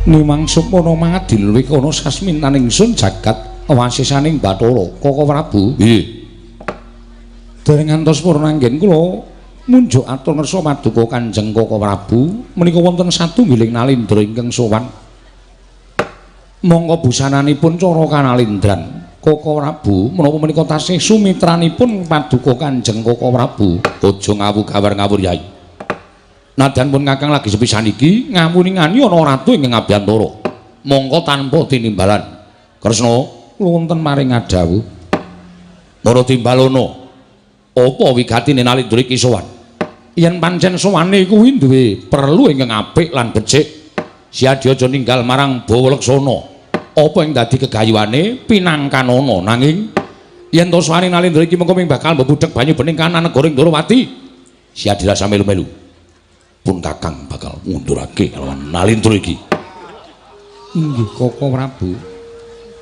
Nimang supana mangadil wikana sasmintaning ingsun jagat wasisaning Bathara Koko Prabu. Nggih. Dereng ngantos purna anggen kula munjuk atur ngersa paduka Kanjeng Koko Prabu menika wonten satunggiling nalindra ingkang sowan. Mongko busananipun cara kanalindran Koko Prabu menapa menika tasih sumitranipun paduka Kanjeng Koko Prabu. Aja ngawu gawar ngawur Yai. Nadyan pun Kakang lagi sepisan iki ngawuningani ana ratu ingkang abiyantara. Mongko tanpa tinimbalan. Kresna kula wonten maring ngadhawuh. Para timbalono. Apa wigatine nalindra iki sowan? Yen pancen sowane kuwi duwe perlu ingkang apik lan becik, Siadi aja ninggal marang Bawa Leksana. Apa ing dadi gegayuhane pinangkanana nanging yen to sowane nalindra iki mengko ming bakal mbebudheg banyu bening kanan negara Ndrawati. Siadi rasa melu-melu. Pun Kakang bakal ngundurake kalawan nalindra iki. Inggih Koko Prabu.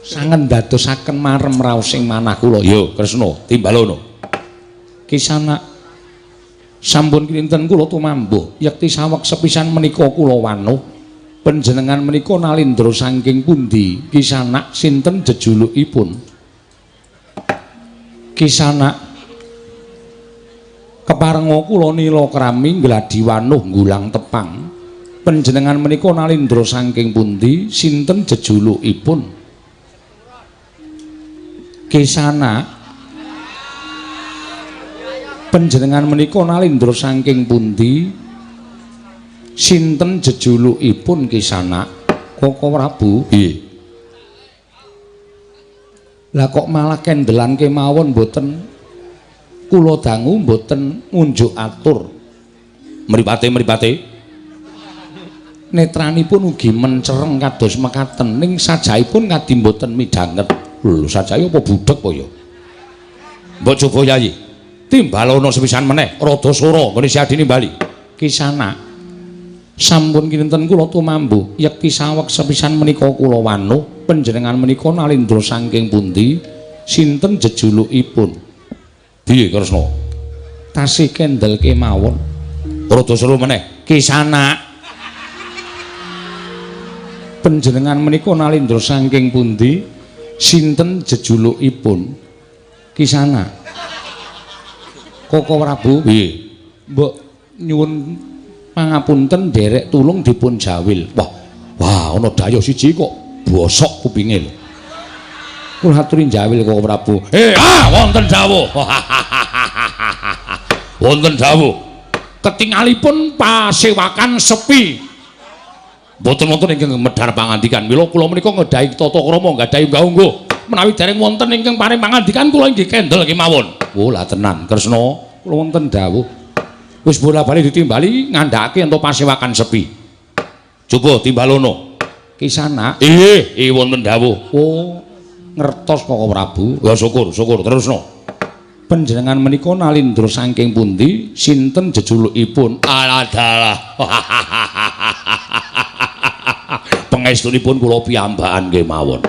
Sangen dadosaken marem raosing manah kula. Ya Kresna timbalono. Kisanak sampun kinten kula tumambuh yekti saweg sepisan menika kula wanuh panjenengan menika nalindra saking pundi? Kisanak sinten jejulukipun? Kisanak keparenga kula nila krami gladi wanuh nggulang tepang. Panjenengan menika nalindra saking pundi? Sinten jejulukipun? Kisanak panjenengan menika nalindra saking pundi? Sinten jejulukipun Kisanak? Koko Prabu. Nggih. Lah kok malah kendelan kemawon mboten kula dangu mboten ngunjuk atur. Mripate-mripate netranipun ugi mencereng kados mekaten ning sajaipun kadi mboten midhanget. Lho sajahe apa budheg apa ya? Mbok coba Yayi. Timbalono sepisan meneh rada sora nggone Siadine bali. Kisanak sampun kinten kula tumambuh yekti saweg sepisan menika kula wanuh panjenengan menika nalindra saking pundi? Sinten jejulukipun? Piye Kresna? Tasih kendel kemawon. Rada seru meneh. Kisanak panjenengan menika nalindra saking pundi? Sinten jejulukipun? Kisanak Koko Prabu. Nggih. Mbok nyuwun pangapunten nderek tulung dipun jawil. Wah, wah ana dayoh siji kok bosok kupinge lho. Kula aturi jawil Koko Prabu. Wonten dawuh. Wonten dawuh. Ketingalipun pasewakan sepi. Mboten wonten ingkang medhar pangandikan. Mila kula menika ngedhahi tata krama nggadahi unggah-ungguh. Menawi dereng wonten ingkang paring pangandikan kula inggih kendel kemawon. Oh lah tenan Kresna, kula wonten dawuh. Wis bola-bali ditimbali ngandhakake ento pasewakan sepi. Coba timbalono. Kisanak. Nggih, wonten dawuh. Oh, ngertos Koko Prabu. Ya syukur, syukur terusno. Panjenengan menika nalindra saking pundi? Sinten jejulukipun? Aladalah. Pangestunipun kula piyambakan kemawon.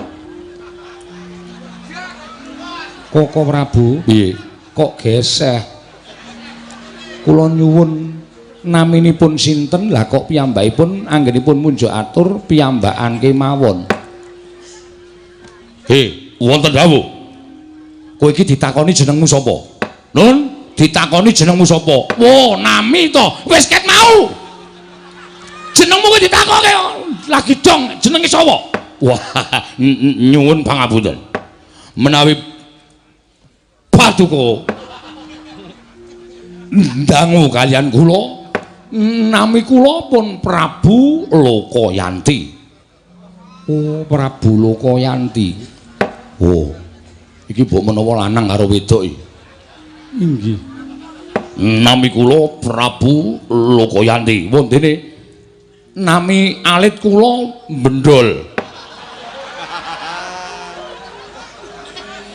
Koko Prabu. Nggih. Kok geseh? Kula nyuwun naminipun sinten? Lah kok piyambakipun anggenipun munjuk atur piyambakan kemawon. He, wonten dawuh. Kowe iki ditakoni jenengmu sapa? Nun, ditakoni jenengmu sapa? Wo, nami to. Wis ket mau. Jenengmu kowe ditakoke lagi dong jenenge sapa? Wah, nyuwun pangapunten. Menawi paduka ndangu kalian kula, nami kula pun Prabu Lokayanti. Oh, Prabu Lokayanti. Oh. Iki mbok menawa lanang karo wedok iki. Inggih. Nami kula Prabu Lokayanti. Wondene nami alit kula Bendol.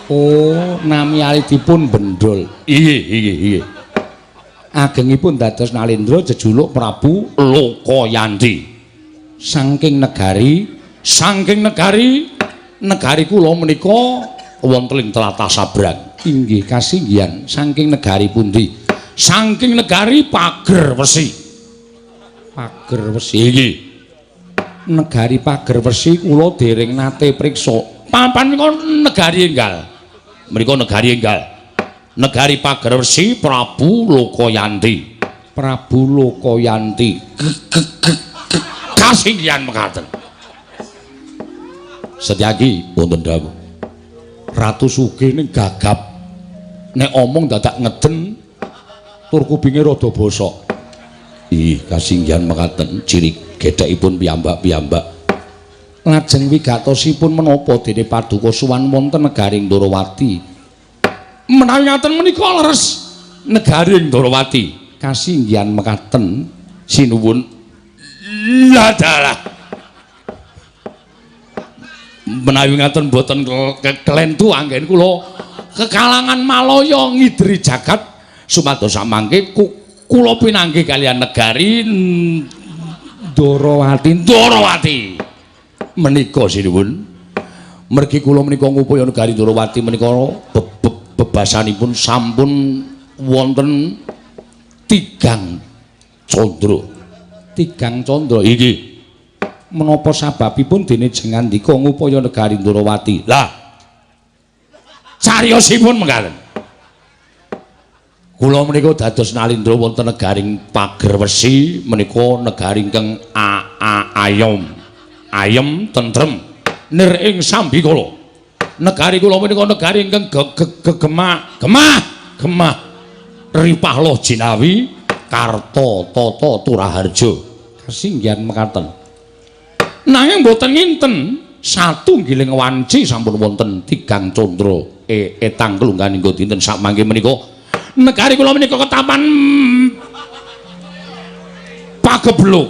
Oh, nami alitipun Bendol. Inggih, inggih, inggih. Agengipun dados Nalendra jejuluk Prabu Lokayanti. Saking negari, negari kula menika wonten ing tlatah Sabrang. Inggih kasinggihan. Saking negari pundi? Saking negari Pager Wesi. Pager Wesi. Inggih. Negari Pagerwesi kula dereng nate priksa. Papan menika negari enggal. Menika negari enggal. Negari Pagerwesi Prabu Lokayanti. Prabu Lokayanti. Kasinggihan mekaten. Setyaki wonten dawuh. Ratu Sugih ning gagap. Nek omong dadak ngeden tur kupinge rada bosok. Ih, kasinggihan mekaten ciri gedhekipun piyambak-piyambak. Lajeng wigatosipun menapa dene paduka suwan wonten negari Ndorowati? Menawi ngaten menika leres negari Ndorowati. Kasinggihan mekaten sinuwun. Ladalah. Menawi ngaten boten kelentu anggen kula kekalangan Malaya ngidri jagat supados samangke kula pinanggih kaliyan negari Ndorowati. Ndorowati menika sinuwun. Mergi kula menika ngupaya negari Ndorowati menika bebasanipun sampun wonten tigang candra. Tigang candra iki menapa sababipun dene jengandika ngupaya negari Ndorowati? Lah cariyosipun mekaten. Kula menika dados nalindra wonten negaring Pagerwesi menika negari ingkang ayom, ayem tentrem nir ing sambikala. Negari kula menika negari ingkang gemah gemah gemah ripah loh jinawi karta tata turaharja. Kasinggihan mekaten. Nanging boten nginten satunggiling wanci sampun wonten tigang candra etang kelungganing dinten samangke menika negari kula menika ketapan pagebluk.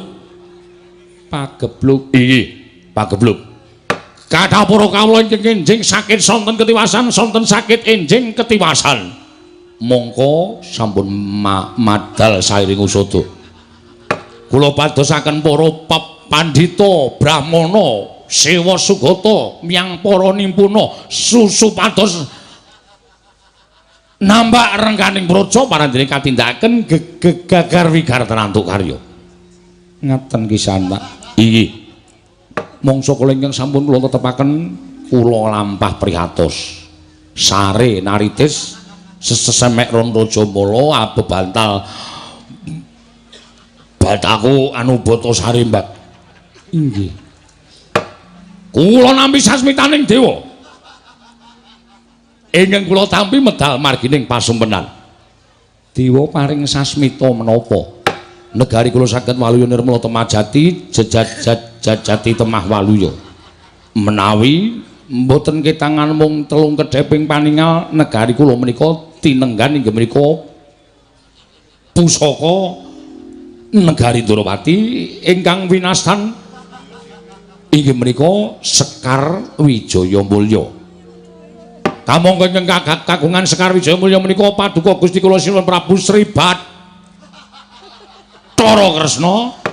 Pagebluk inggih, pagebluk. Kathah para kawula ingkang enjing sakit sonten ketiwasan, sonten sakit enjing ketiwasan. Mongko sampun madal sairing usada. Kula padosaken para pandhita, brahmana, sewa sugata, miyang para nimpuna, susupados nambak rengganing praja parandene katindakaken gegagar wigar tenantuk karya. Ngaten kisan, Pak. Inggih. Mangsa kula ingkang sampun kula tetepaken kula lampah prihatos. Sare naritis sesemek Ron Rajamala abebantal bataku anubata sarimbak. Inggih. Kula nampi sasmitaning dewa. Ingkang kula tampi medal margining pasumpenan. Dewa paring sasmita menapa? Negari kula saged waluya nirmala temajati jejat jati temah waluya. Menawi mboten ketangan mung telung kedheping paningal negari kula menika tinenggan inggih menika pusaka negari Ndorowati ingkang winastan inggih menika Sekar Wijaya Mulya. Kamangka ingkang kagungan Sekar Wijaya Mulya menika paduka Gusti kula Sinuwun Prabu Sri Bathara Kresna.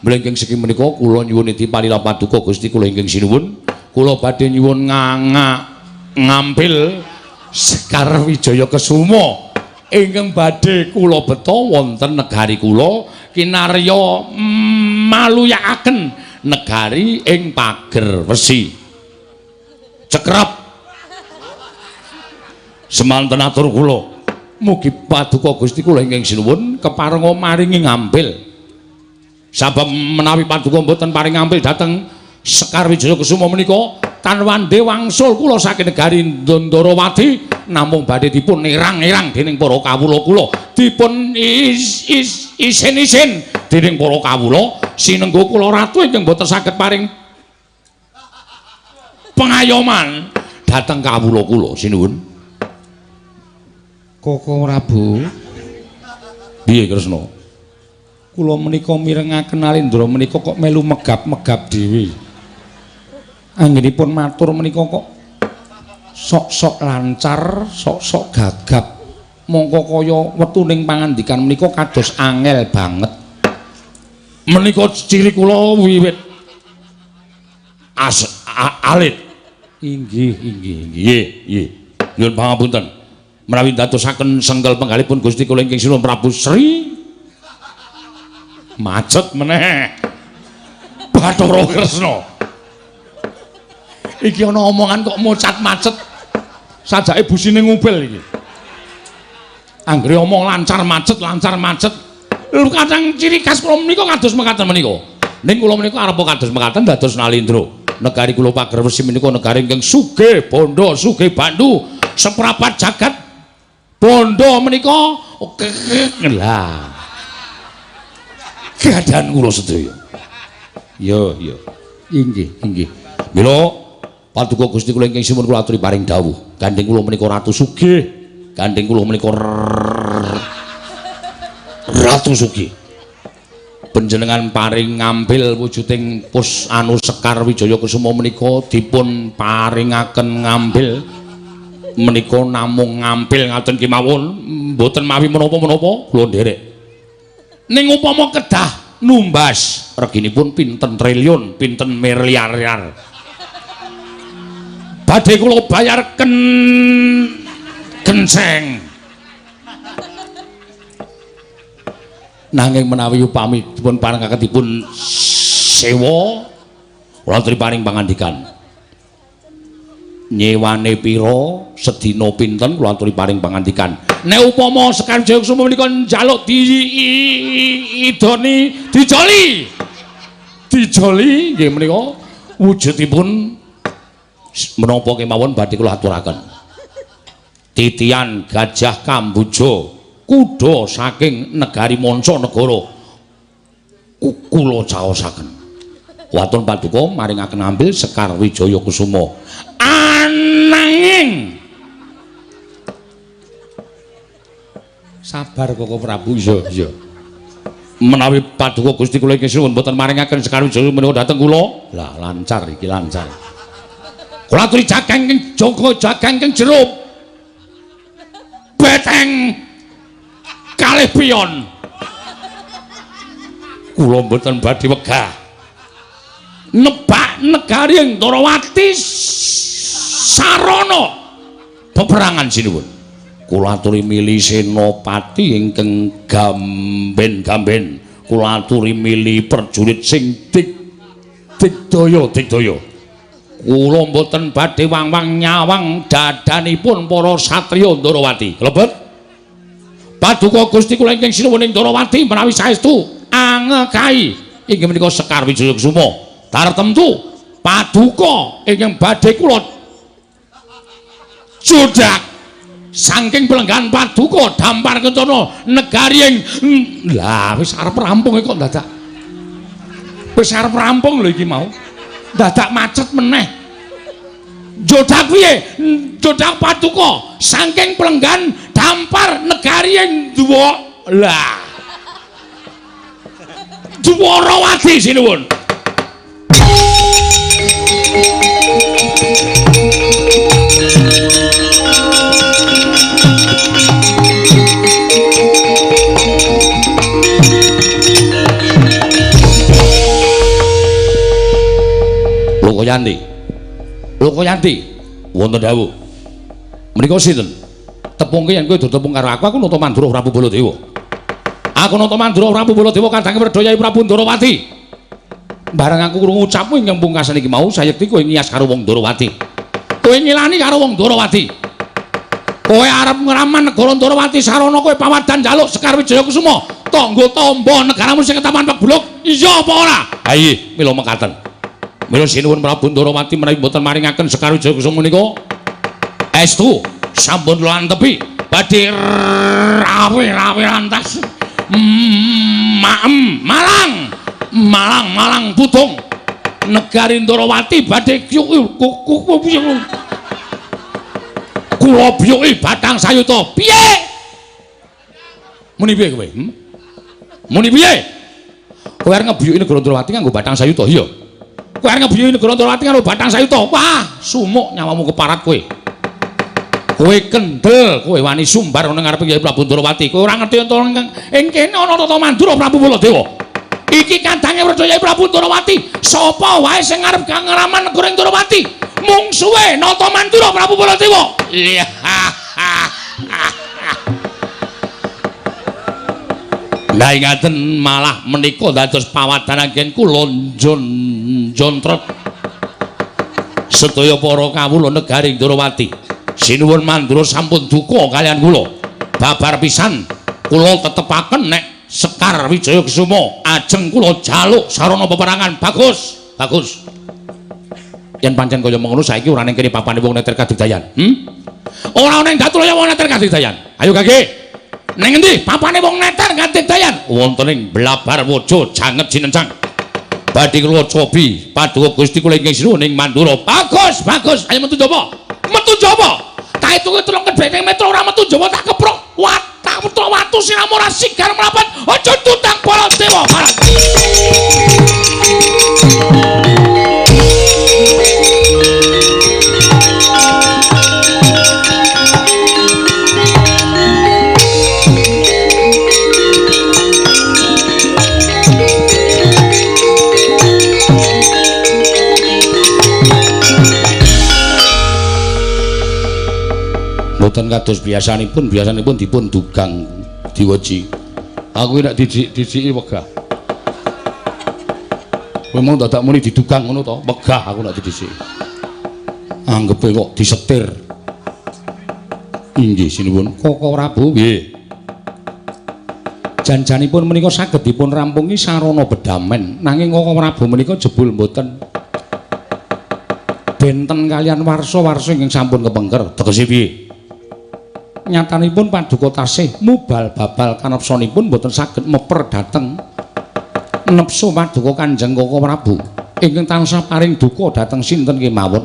Mlengking siki menika kula nyuwun iti palila paduka Gusti kula ingkang sinuwun. Kula badhe nyuwun ngampil Sekar Wijaya Kesuma ingkang badhe kula beta wonten negari kula kinarya maluyakaken negari ing Pagerwesi. Cekrep semanten atur kula. Mugi paduka Gusti kula ingkang sinuwun keparenga maringi ngampil. Sabab menawi paduka mboten paring ngampil dhateng Sekar Wijaya Kesuma menika tanwande wangsul kula saking negari Ndorowati namung badhe dipun irang-irang dening para kawula kula, dipun isin-isin dening para kawula sinengga kula ratu ingkang boten saged paring pengayoman dhateng kawula kula. Sinuwun. Koko Prabu. Piye Kresna? Kula menika mirengaken Alindra menika kok melu megap-megap dhewe. Anggenipun matur menika kok sok-sok lancar, sok-sok gagap. Mongko kaya wetuning pangandikan menika kados angel banget. Menika ciri kula wiwit alit. Inggih, inggih, inggih. Nggih. Nyuwun pangapunten. Menawi ndadosaken sengkel penggalipun Gusti kula ingkang sinuwun Prabu Sri macet meneh. Bathara Kresna. Iki ana omongan kok mocat-macet. Sajake busine ngupil iki. Anggere omong lancar macet, lancar macet. Lho kadang ciri khas kula menika kados mekaten menika. Ning kula menika arep kados mekaten dados Nalindra. Negari kula Pagerwesi menika negari ingkang sugih bondo, sugih bandu, seprapat jagat bondo menika lah. Keadaan kula sedaya. Ya, ya. Inggih, inggih. Mila paduka Gusti kula ingkang sinuwun kula aturi paring dawuh. Gandeng kula menika ratu sugih. Gandeng kula menika ratu sugih. Panjenengan paring ngambil wujuding pus anu Sekar Wijaya Kusuma menika dipun paringaken ngambil menika namung ngampil ngaten kemawon mboten mawi menapa-menapa kula nderek. Ning upama kedah numbas reginipun pinten triliun, pinten miliar-miliar. Badhe kula bayar kenceng. Nanging menawi upami dipun parengaken dipun sewa kula aturi paring pangandikan. Nyewane pira, sedina pinten kula aturi paring pangandikan. Nek upama Sekar Wijaya Kusuma menika njaluk diidoni dijoli. Dijoli nggih menika wujudipun menapa kemawon badhe kula aturaken. Titian Gajah Kamboja kuda saking negari Mancanegara kula caosaken. Waton paduka maringaken ambil Sekar Wijaya Kusuma. Ananging sabar Koko Prabu. Iya, iya. Menawi paduka Gusti kula ingkang sinuwun mboten maringaken Sekar Wijaya menika dhateng kula. Lah lancar iki lancar. Kula aturi jagang ing jaga jagang ing jero beteng kalih pion. Kula mboten badhe wegah nebak negari ing Ndorowati sarana peperangan sinuwun. Kula aturi mili senopati ingkang gamben-gamben, kula aturi mili prajurit sing digdaya digdaya. Kula mboten badhe wang-wang nyawang dadanipun para satriya Ndorowati. Lebet paduka Gusti kula ingkang sinuwun ing Ndorowati menawi saestu angekai inggih menika Sekar Wijaya Kusuma. Tartemtu paduka ingkang badhe kula jodhak saking pelenggan paduka Dampar Kencana negari ing lah wis arep rampung kok dadak. Wis arep rampung lho iki mau. Dadak macet meneh. Jodhak piye? Jodhak paduka saking pelenggan Dampar negari ing Dwa. Lah. Dwarawati sinuwun. Lokoyanti. Lokoyanti wonten dawuh. Menika sinten? Tepungke yen kowe do tepung karo aku, aku Nata Mandura Prabu Baladewa. Aku Nata Mandura Prabu Baladewa kadange Werda Prabu Ndorowati. Bareng aku krungu ucapmu ingkang pungkasan iki mau, sayekti kowe ngiyas karo wong Ndorowati. Kowe ngilani karo wong Ndorowati. Kowe arep ngraman negara Ndorowati sarana kowe pawadan njaluk Sekar Wijaya Kusuma, tangga tamba negaramu sing ketaman peguluk. Iya apa ora? Ha iya, mila mekaten. Mila sinuwun Prabu Ndorowati menawi mboten maringaken Sekar Wijaya Kusuma menika estu sampun kula antepi badhe rawe-rawe rantas maem malang malang malang putung negari Ndorowati badhe kula biyuki batang sayuta. Piye muni piye kowe? Muni piye kowe arep ngebiyuki negara Ndorowati nganggo batang sayuta? Iya. Kowe arep ngebiyuki negara Ndorowati nganggo batang sayuta? Wah, sumuk nyawamu keparat kowe. Kowe kendel, kowe wani sumbar ana ngarepe Kyai Prabu Ndorowati. Kowe ora ngerti ing kene ana Nata Mandura Prabu Baladewa. Iki kadange Werda Kyai Prabu Ndorowati. Sapa wae sing arep ngraman negara Ndorowati, mungsuhe Nata Mandura Prabu Baladewa. Iya. Lah ingaten malah menika dados pawadan anggen kula Jontrot. Sedaya para kawula negari Ndrawati. Sinuwun Mandura sampun duka kaliyan kula. Babar pisan kula tetepaken nek Sekar Wijaya Kesuma ajeng kula jaluk sarana peperangan. Bagus, bagus. Yen pancen kaya mengono saiki ora ning kene papane wong neter kadigdayan. Ora ana ing Datulaya wong neter kadigdayan. Ayo Gage. Ning endi papane wong neter kadigdayan? Wonten ing Blabar Waja Janget Jinencang. Badhe kula cobi paduka Gusti kula ingkang sinuwun ing Mandura. Bagus, bagus. Ayo metu njaba. Metu njaba. Tak hitunge 3 kebekeng metra ora metu njaba tak keprok. Tak metu watu siramu ora sigar mlapat. Aja tutang para dewa. Mboten kados biasanipun, biasanipun dipun dugang diweji. Aku nek dijik-dijiki wegah. Kowe mau dadak muni didugang ngono to, wegah aku nek didhisiki. Anggepe kok disetir. Inggih sinuwun Koko Prabu nggih. Janjanipun menika saged dipun rampungi sarana bedamen, nanging Koko Prabu menika jebul mboten benten kalian warsa-warsa ingkang sampun kepengker. Tegese piye? Nyatanipun paduka tasih mubal babal kanepsanipun mboten saged meper dhateng nepsu paduka Kanjeng Koko Prabu ingkang tansah paring duka dhateng sinten kemawon.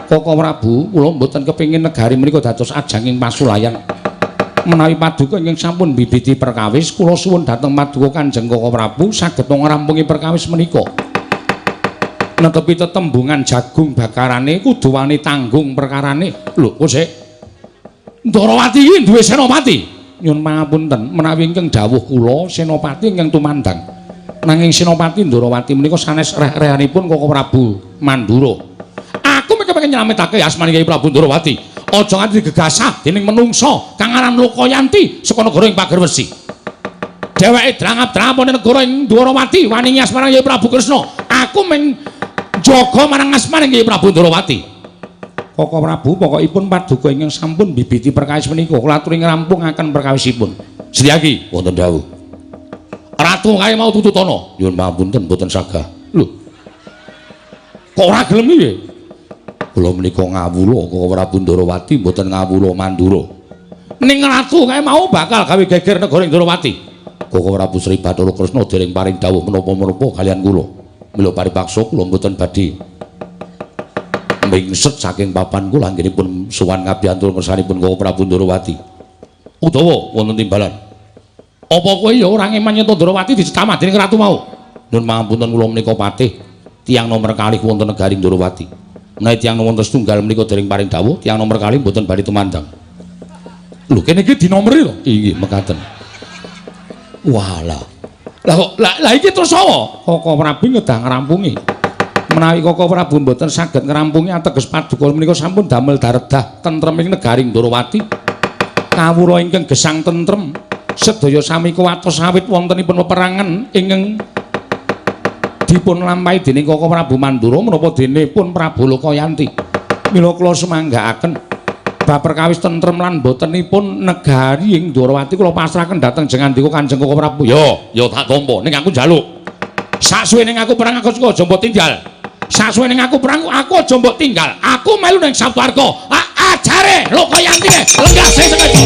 Koko Prabu kula mboten kepengin negari menika dados ajanging pasulayan. Menawi paduka ingkang sampun bibiti perkawis kula suwun dhateng paduka Kanjeng Koko Prabu saged ngrampungi perkawis menika. Netepi tetembungan jagung bakarane kudu wani tanggung perkarane. Lho kok sik Ndrawati iki duwe senopati. Nyuwun pangapunten menawi ingkang dawuh kula senopati ingkang tumandang. Nanging senopati Ndrawati menika sanes reh-rehanipun Koko Prabu Mandura. Aku mung kepengin nyelametake asmane Kyai Prabu Ndrawati. Aja nganti digegasah dening menungsa kang aran Lokayanti saka negara ing Pagerwesi. Dheweke drangap-drangap ana negara ing Ndrawati wani asmane Kyai Prabu Kresna. Aku mung jaga marang asmane Kyai Prabu Ndrawati. Koko Prabu pokokipun paduka ingkang sampun bibiti perkawis menika kula aturi ngrampungaken perkawisipun. Sriyaki wonten dawuh. Ratu kae mau tututana. Nyuwun pangapunten mboten sagah. Lho. Kok ora gelem piye? Kula menika ngawula Koko Prabu Ndrawati mboten ngawula Mandura. Ning ratu kae mau bakal gawe geger negara Ndrawati. Koko Prabu Sri Bathara Kresna dereng paring dawuh menapa-menapa kaliyan kula. Mila paripaksa kula mboten badhe mingset saking papan kula anggenipun sowan kabiyantu ngersanipun Koko Prabu Ndrawati. Utawa wonten timbalan. Apa kowe ya ora ngeman yen Ndrawati dicekamah dening ratu mau? Nun pangapunten kula menika patih tiyang nomer kalih wonten negari Ndrawati. Menawi tiyang nomor setunggal menika dereng paring dawuh, tiyang nomor kalih mboten badhe tumandang. Lho kene iki dinomeri lho. Inggih mekaten. Walah. Lah kok lah iki terus apa? Koko Prabu ngedah ngrampungi. Menawi Koko Prabu mboten saged ngrampungi ateges paduka menika sampun damel daredah tentreming negari Ndrawati. Kawula ingkang gesang tentrem sedaya sami kuwatos awit wontenipun peperangan ingkang dipun lampahi dening Koko Prabu Mandura menapa dene pun Prabu Lokayanti. Mila kula sumanggaaken bab perkawis tentrem lan botenipun negari ing Ndrawati kula pasrahaken dhateng jengandika Kanjeng Koko Prabu. Yo, yo tak tampa ning aku njaluk. Saksuwene aku perang aku aja mbok tinggal. Saksuwene aku perang aku aja mbok tinggal. Aku melu ning Saptarga. Ajare Lokayanti lenggah sing sengaja.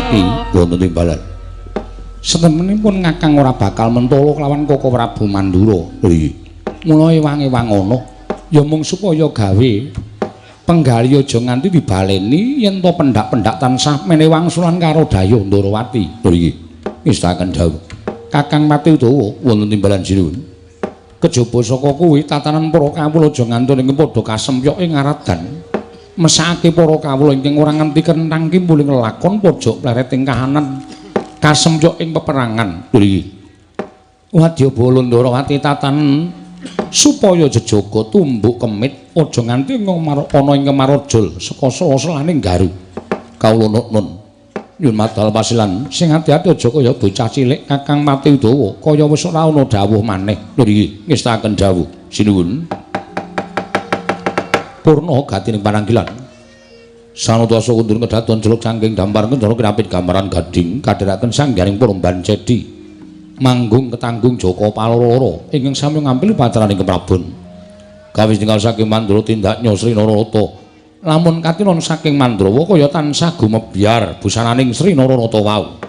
Setyaki wonten timbalan. Setemenipun Kakang ora bakal mentolo kelawan Koko Prabu Mandura. Lho iki. Mula ewang-ewang ana ya mung supaya gawe penggali aja nganti dibaleni yen to pendak-pendak tansah menehi wangsulan karo Dayuh Ndorowati. Lho iki. Ngestaken dawuh. Kakang Pati Udawa wonten timbalan sinuwun. Kejaba saka kuwi tatanan para kawula aja nganti ing padha kasempyok ing aradan. Mesake para kawula ingkang ora nganti kenthang kimpuling lelakon pojok pleret ing kahanan kasempyok ing peperangan. Lho iki. Wadyabala Ndorowati tatanan supaya jejaga tumbuk kemit aja nganti ana ing kemarajul saka sela-selaning garu. Kawula nun nyun madal pasilan sing ati-ati aja kaya bocah cilik Kakang Pati Udawa kaya wis ora ana dawuh maneh. Lho iki ngestaken dawuh sinuwun. Purna gatining pananggilan sanutasa kundur kedaton jeluk saking dampar kencana kinapit gambaran gading kadheraken sanggaring Purban Cedi manggung ketanggung Jaka Paloro ingkang sami ngampil pacaraning keprabon kawis tinggal saking Mandura tindak Sri Nararata lamun katinon saking Mandrawa kaya tansah gumebyar busananing Sri Nararata wau.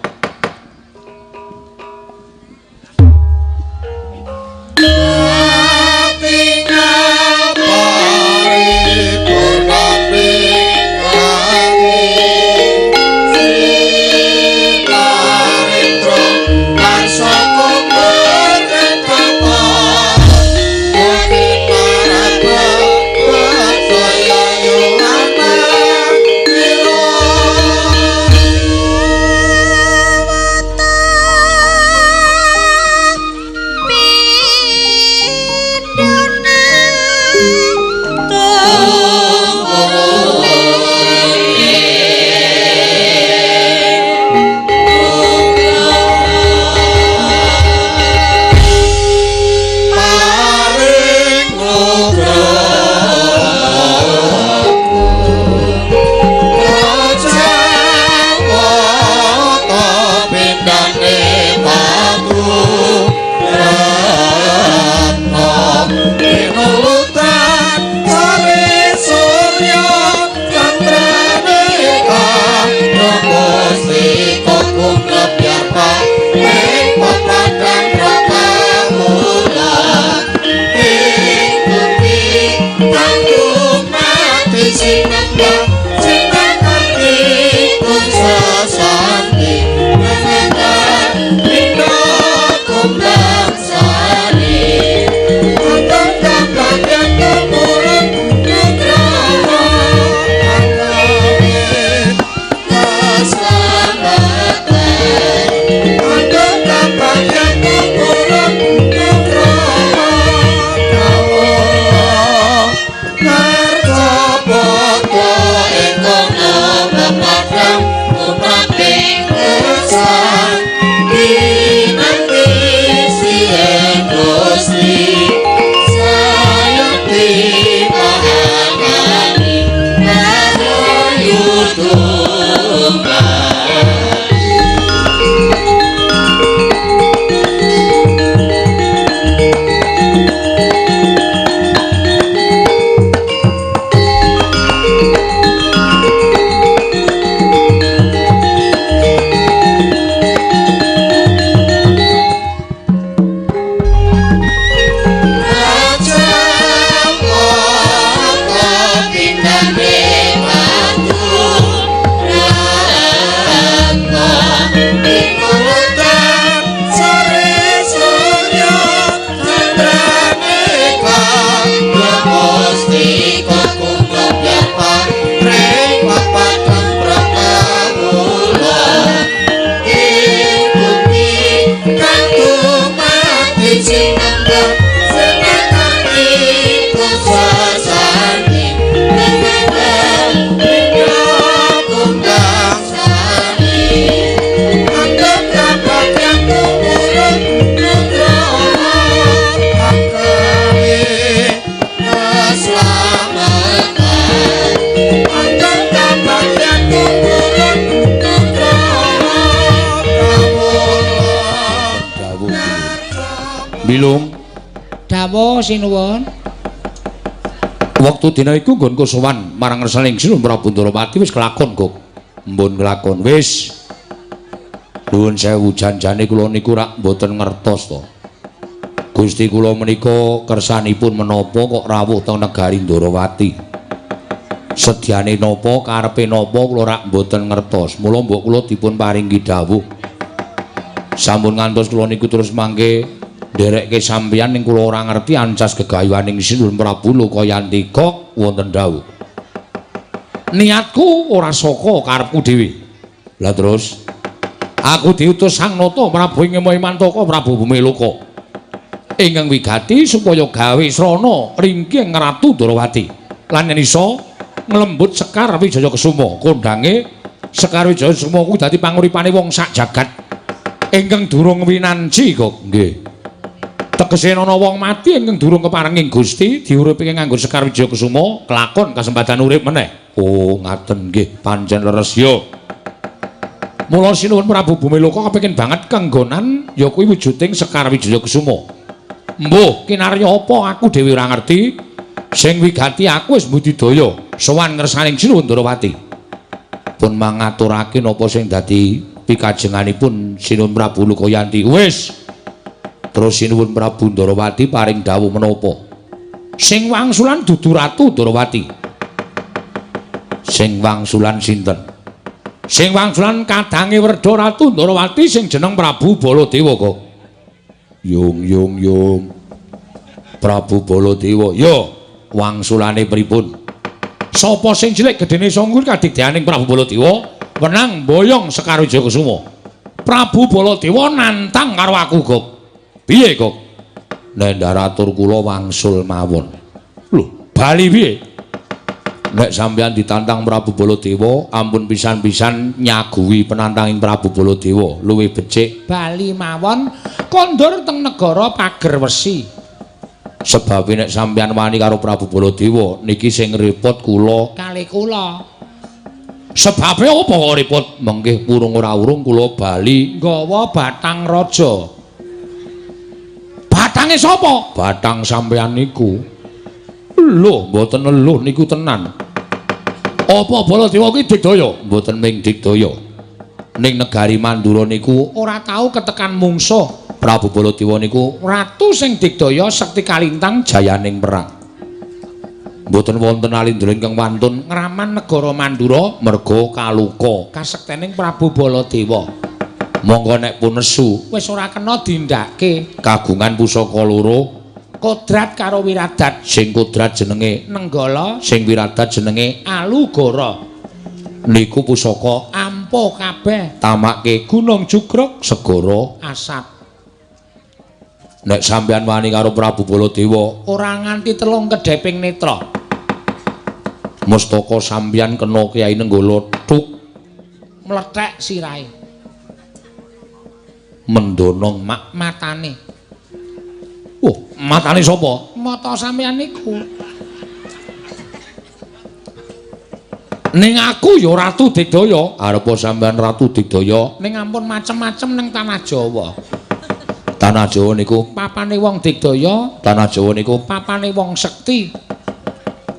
Bilung. Dawuh sinuwun. Wektu dina iku nggonku sowan marang ngersaning Sinuwun Prabu Ndorowati wis kelakon, Gok. Mbun kelakon wis. Nuwun sewu janjane kula niku rak mboten ngertos to. Gusti kula menika kersanipun menapa kok rawuh teng negari Ndorowati. Sedyane napa, karepe napa kula rak mboten ngertos. Mula mbok kula dipun paringi dawuh. Sampun ngantos kula niku terus mangke nderekke sampeyan ning kula ora ngerti ancas gegayuhaning Sinuwun Prabu Lokayantika wonten dawuh. Niatku ora saka karepku dhewe. Lah terus aku diutus Sang Nata Prabu ing Mantaka Prabu Bumiloka. Ingkang wigati supaya gawe srana ringking Ratu Ndorowati lan yen iso nglembut Sekar Wijaya Kesuma. Kondhange Sekar Wijaya Kesuma kuwi dadi panguripane wong sak jagat ingkang durung winanci kok. Nggih. Tegese ana wong mati ingkang durung keparenging Gusti diuripke nganggo Sekar Wijaya Kesuma kelakon kasempadan urip meneh. Oh, ngaten nggih, pancen leres ya. Mula Sinuwun Prabu Bumiloka kepengin banget kenggonan ya kuwi wujuding Sekar Wijaya Kesuma. Mbuh, kinarya apa aku dhewe ora ngerti. Sing wigati aku wis mbudidaya sowan ngersaning Sinuwun Ndorowati. Pun mangaturake napa sing dadi pikajenganipun Sinuwun Prabu Lokayanti. Wis. Terus Sinuwun Prabu Ndorowati paring dawuh menapa? Sing wangsulan dudu Ratu Ndorowati. Sing wangsulan sinten? Sing wangsulan kadange Werda Ratu Ndorowati sing jeneng Prabu Baladewa kok. Yung yung yung. Prabu Baladewa. Yo, wangsulane pripun? Sapa sing cilik gedene sanggur kadigdayaning Prabu Baladewa wenang mboyong Sekar Wijaya Kesuma. Prabu Baladewa nantang karo aku, Gok. Piye, Gok? Nek ndaratur kula wangsul mawon. Lho, bali piye? Nek sampeyan ditantang Prabu Baladewa, ampun pisan-pisan nyaguhi penantanging Prabu Baladewa, luwih becik bali mawon kondur teng negara Pagerwesi. Sebabe nek sampeyan wani karo Prabu Baladewa, niki sing repot kula kalih kula. Sebabe apa kok repot? Mengke urung ora urung kula bali nggawa batang raja. Batange sapa? Batang sampeyan niku. Lho, mboten eluh niku tenan. Apa Baladewa ki digdaya? Mboten ming digdaya. Ning negari Mandura niku ora tau ketekan mungsuh. Prabu Baladewa niku ratu sing digdaya sekti kalintang jayaning perang. Mboten wonten alindra ingkang wantun ngraman negara Mandura merga kaluka kasektening Prabu Baladewa. Monggo nek pun nesu wis ora kena dindake kagungan pusaka loro, kodrat karo wiradat. Sing kodrat jenenge Nenggala, sing wiradat jenenge Alugara. Niku pusaka ampuh kabeh, tamake Gunung Jugruk, segara asap. Nek sampeyan wani karo Prabu Baladewa ora nganti telung kedheping netra. Mustaka sampeyan kena Kyai Nenggala thuk mlethek sirahe. Mendono mak matane. Oh, matane sapa? Mata sampeyan niku. Ning aku ya Ratu Digdaya. Arepa sampeyan Ratu Digdaya? Ning ampun macem-macem ning tanah Jawa. Tanah Jawa niku papane wong digdaya, tanah Jawa niku papane wong sekti.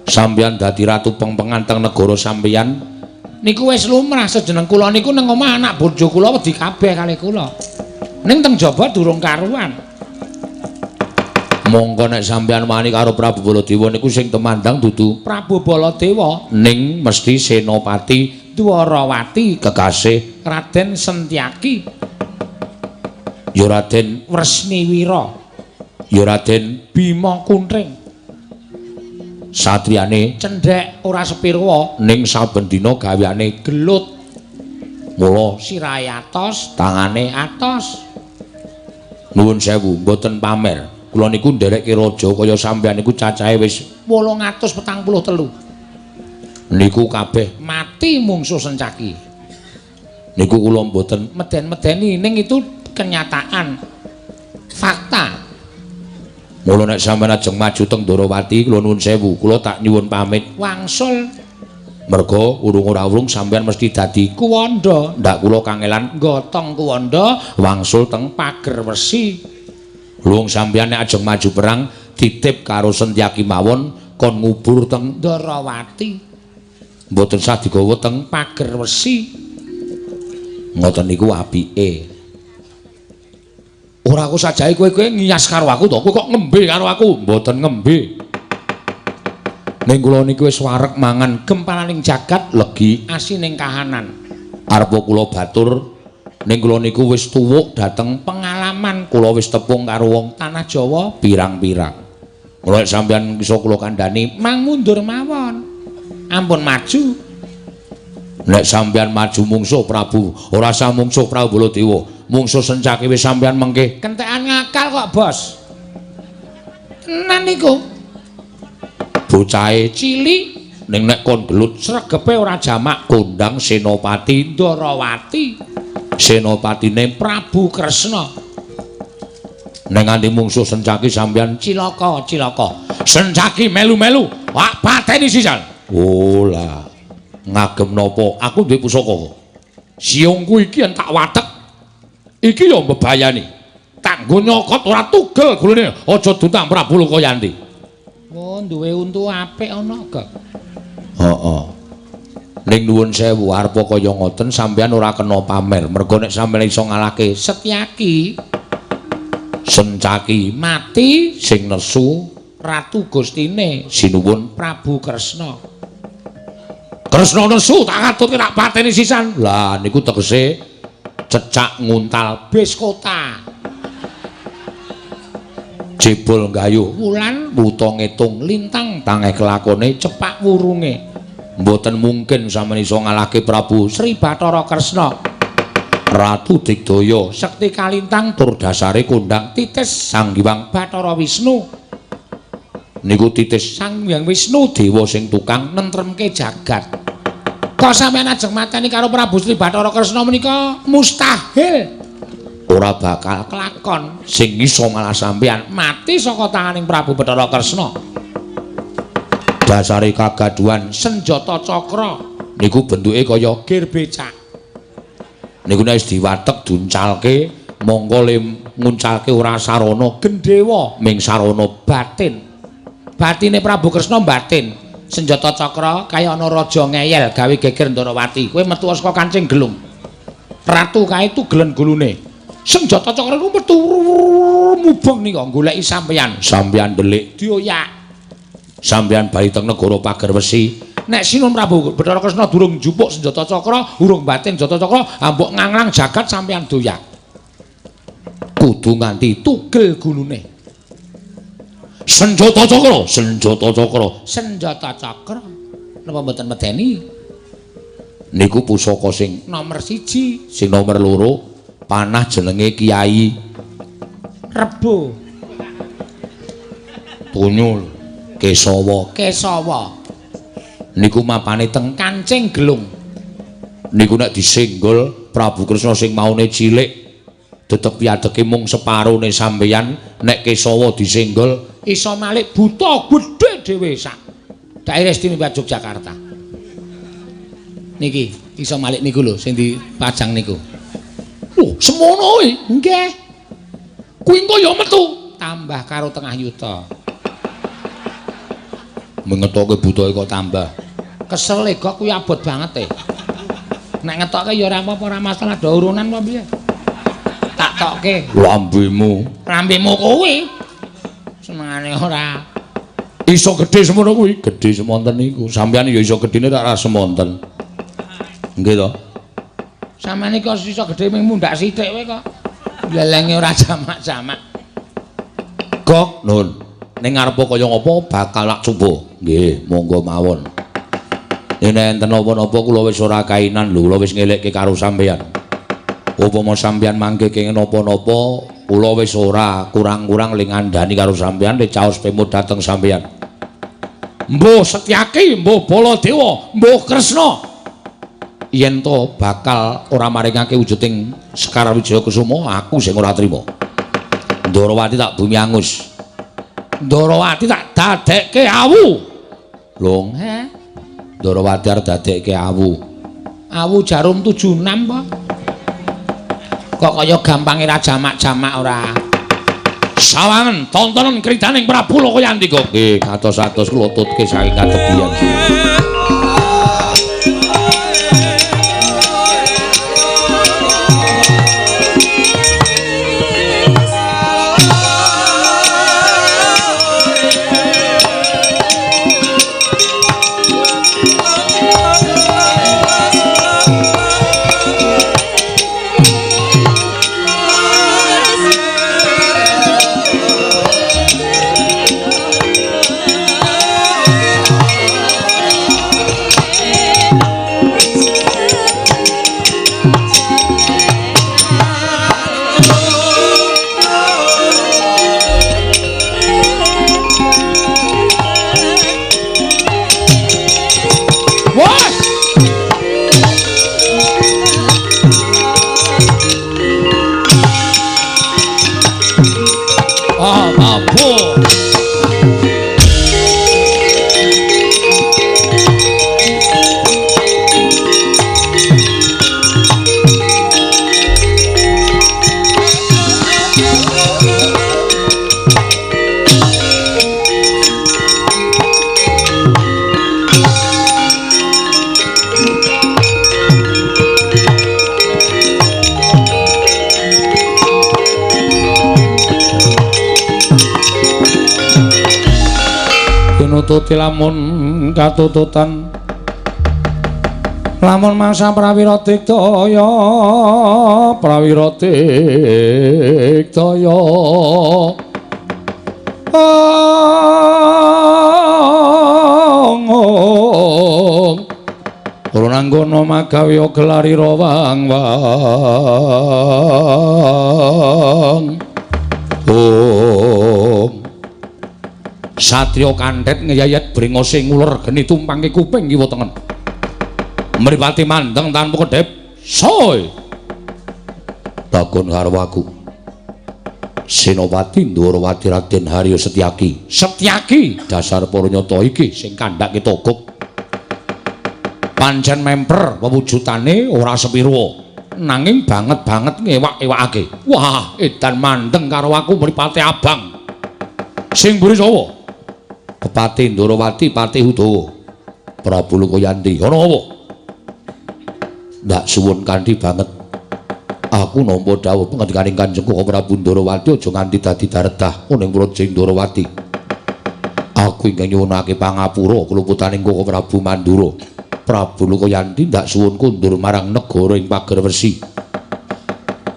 Sampeyan dadi ratu pengpengan teng negara sampeyan niku wis lumrah sejeneng kula niku nang omah anak bojo kula wedi kabeh kalih kula. Ning teng jaba durung karuan. Monggo nek sampeyan wani karo Prabu Baladewa niku sing temandang dudu Prabu Baladewa, ning mesti Senopati Dwarawati kekasih Raden Sentyaki, ya Raden Wresniwira, ya Raden Bima Kuntring, satriyane cendhek ora sepirwa, ning saben dina gaweane gelut. Mula sirahe atos, tangane atos. Nuwun sewu, mboten pamer. Kula niku nderekke raja kaya sampeyan niku cacahe wis 843. Niku kabeh mati mungsuh Sencaki. Niku kula mboten meden-medeni, ning itu kenyataan, fakta. Mula nek sampeyan ajeng maju teng Ndorowati, kula nuwun sewu, kula tak nyuwun pamit wangsul. Merga urung ora urung sampeyan mesti dadi kuwanda. Ndak kula kangelan gotong kuwanda wangsul teng Pagerwesi. Luwung sampeyan nek ajeng maju perang titip karo Sentyaki mawon kon ngubur teng Ndorowati. Mboten sah digawa teng Pagerwesi. Ngoten niku apike. Ora aku sajae kowe ngiyas karo aku to, kowe kok ngembe karo aku? Mboten ngembe. Ning kula niku wis wareg mangan gempalaning jagat legi asining kahanan. Arepa kula batur ning kula niku wis tuwuk dhateng pengalaman, kula wis tepung karo wong tanah Jawa pirang-pirang. Kula sampeyan iso kula kandhani mang mundur mawon. Ampun maju. Nek sampeyan maju mungsuh Prabu, ora sah mungsuh Prabu Baladewa. Mungsuh Sencaki wis sampeyan mengke kentekan ngakal kok, Bos. Tenan niku. Bocahe cilik ning nek kon gelut sregepe ora jamak kondang Senopati Ndarawati. Senopatine Prabu Kresna. Nek nganti mungsuh Sencaki sampeyan cilaka, cilaka. Sencaki melu-melu, wak pateni sisan. Oh lah. Ngagem napa? Aku duwe pusaka. Siungku iki yen tak watek iki ya mbebayani. Tak nggo nyokot ora tugel gulune, aja duntang Prabu Lokayanti. Oh, duwe untu apik ana kok. Heeh. Ning nuwun sewu arepa kaya ngoten sampeyan ora kena pamer. Mergo nek sampeyan iso ngalahke Setyaki, Sencaki mati sing nesu Ratu Gustine sinuwun Prabu Kresna. Kresna nesu tak aturke tak pateni sisan. Lah niku tegese cecak nguntal bis kota. Jebol gayuh wulan wuta ngitung lintang tangeh kelakone cepak wurunge. Mboten mungkin sampeyan iso ngalahke Prabu Sri Bathara Kresna. Ratu Digdaya Sekti Kalintang tur dasare kondang titis Sang Hyang Bathara Wisnu. Niku titis Sang Hyang Wisnu dewa sing tukang nentremke jagat. Kok sampeyan ajeng mateni karo Prabu Sri Bathara Kresna menika mustahil. Ora bakal kelakon sing iso malah sampeyan mati saka tanganing Prabu Bathara Kresna. Dasare kagaduhan senjata cakra niku bentuke kaya gir becak. Niku nek wis diwatek duncalke mongko le nguncalke ora sarana gendhewa ming sarana batin. Batine Prabu Kresna batin. Senjata cakra kaya ana raja ngeyel gawe geger Ndarawati. Kowe metu saka kancing gelung. Ratu kae tugelen gulune. Senjata cakra iku metu mubeng nika goleki sampeyan. Sampeyan ndelik dioyak. Sampeyan bali teng negara Pagerwesi. Nek Sinun Prabu Bathara Kresna durung njupuk senjata cakra, urung batin senjata cakra, ambok nganglang jagat sampeyan doyak. Kudu nganti tugel gulune. Senjata cakra, senjata cakra, senjata cakra. Napa mboten medeni? Niku pusaka sing nomor 1, sing nomor 2 panah jenenge Kiai Rebo. Tunyul Kesawa. Kesawa. Niku mapane teng Kancing Gelung. Niku nek disenggol Prabu Kresna sing maune cilik tetep piadeke mung separone sampeyan, nek Kesawa disenggol iso malik buta gedhe dhewe sak daerah istimewa Yogyakarta. Niki iso malik niku lho sing dipajang niku. Oh, semono kuwi. Nggih. Kuwi engko ya metu tambah karo tengah yuta. Mengetoke butae kok tambah. Kesel kok kuwi abot banget e. Nek ngetoke ya ora apa-apa, ora masalah, do urunan apa piye. Tak tokke lambemu. Lambemu kuwi. Senengane ora. Iso gedhe semono kuwi, gedhe semonten niku. Sampeyan ya iso gedhene tak ra semonten. Nggih to? Sampeyan iki iso gedhe mung mundhak sithik wae kok. Lelenge ora jamak-jamak. Gok, nun. Ning ngarepa kaya ngapa bakal lak coba. Nggih, monggo mawon. Yen enten napa-napa kula wis ora kainan lho, kula wis ngelekke karo sampeyan. Upama sampeyan mangke kenging napa-napa, kula wis ora kurang-kurang le ngandani karo sampeyan, le caos pemut dhateng sampeyan. Mbuh Setyaki, mbuh Baladewa, mbuh Kresna. Yen to bakal ora maringake wujuding Sekar Wijaya Kusuma, aku sing ora trima. Ndarawati tak bumi angus. Ndarawati tak dadekke awu. Lho, he? Ndarawati arep dadekke awu. Awu jarum 76 apa? Kok kaya gampange ra jamak-jamak ora. Sawangen tontonen kridaning Prabu Lokayantika. Nggih, kados-ados kula tutke saking katebian. Tututi lamun katututan lamun masa prawira diktaya prawira diktaya Purunanggono magawe gelarira wang wang. Om. Satya kandhet ngeyayat brengose nguler geni tumpangke kuping kiwa tengen. Mripate mandeng tanpa kedhep. Soy. Takon karo aku. Senopati Ndorowati Raden Haryo Setyaki. Setyaki dasar para nyata iki sing kandhake togok. Pancen memper wewujudane ora sepiro, nanging banget-banget ngewak-ewakake. Wah, edan mandeng karo aku mripate abang. Sing mburi sapa? Pepati Ndorowati Patih Udawa. Prabu Lukayanti. Ana apa? Ndak suwun kanthi banget. Aku nampa dawuh pangandikaning Kanjeng Koko Prabu Ndorowati aja nganti dadi daredah ning Praja Ndorowati. Aku ingkang nyuwunake pangapura kluputaning Koko Prabu Mandura. Prabu Lukayanti ndak suwun kundur marang negara ing Pagerwesi.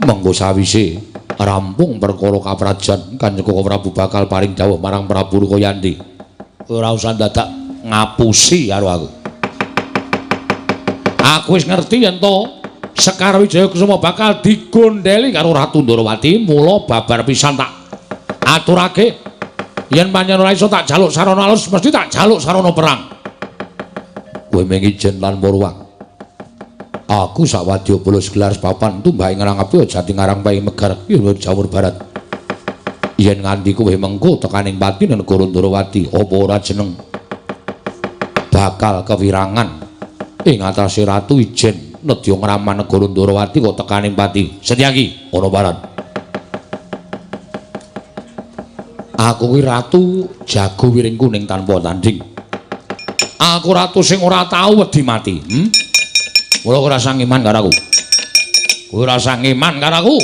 Mengko sawise rampung perkara kaprajan, Kanjeng Koko Prabu bakal paring dawuh marang Prabu Lukayanti. Ora usah dadak ngapusi karo aku. Aku wis ngerti yen to Sekar Wijaya Kusuma bakal digondheli karo Ratu Ndorowati, mula babar pisan tak aturake yen pancen ora iso tak jaluk sarana alus, mesti tak jaluk sarana perang. Kowe mung ijen lan murwang. Aku sawadya bala gelar papan tumbak ing Rangapi jati ngarang paing megar ya Jawur Barat. Yen nganti kowe mengko tekaning pati negara Ndorowati, apa ora jeneng bakal kewirangan ing atase ratu ijen nedya ngraman negara Ndorowati kok tekaning pati. Setyaki ana baran. Aku kuwi ratu jago wiring kuning tanpa tanding. Aku ratu sing ora tau wedi mati. Mula ora usah ngiman karo aku. Kowe ora usah ngiman karo aku.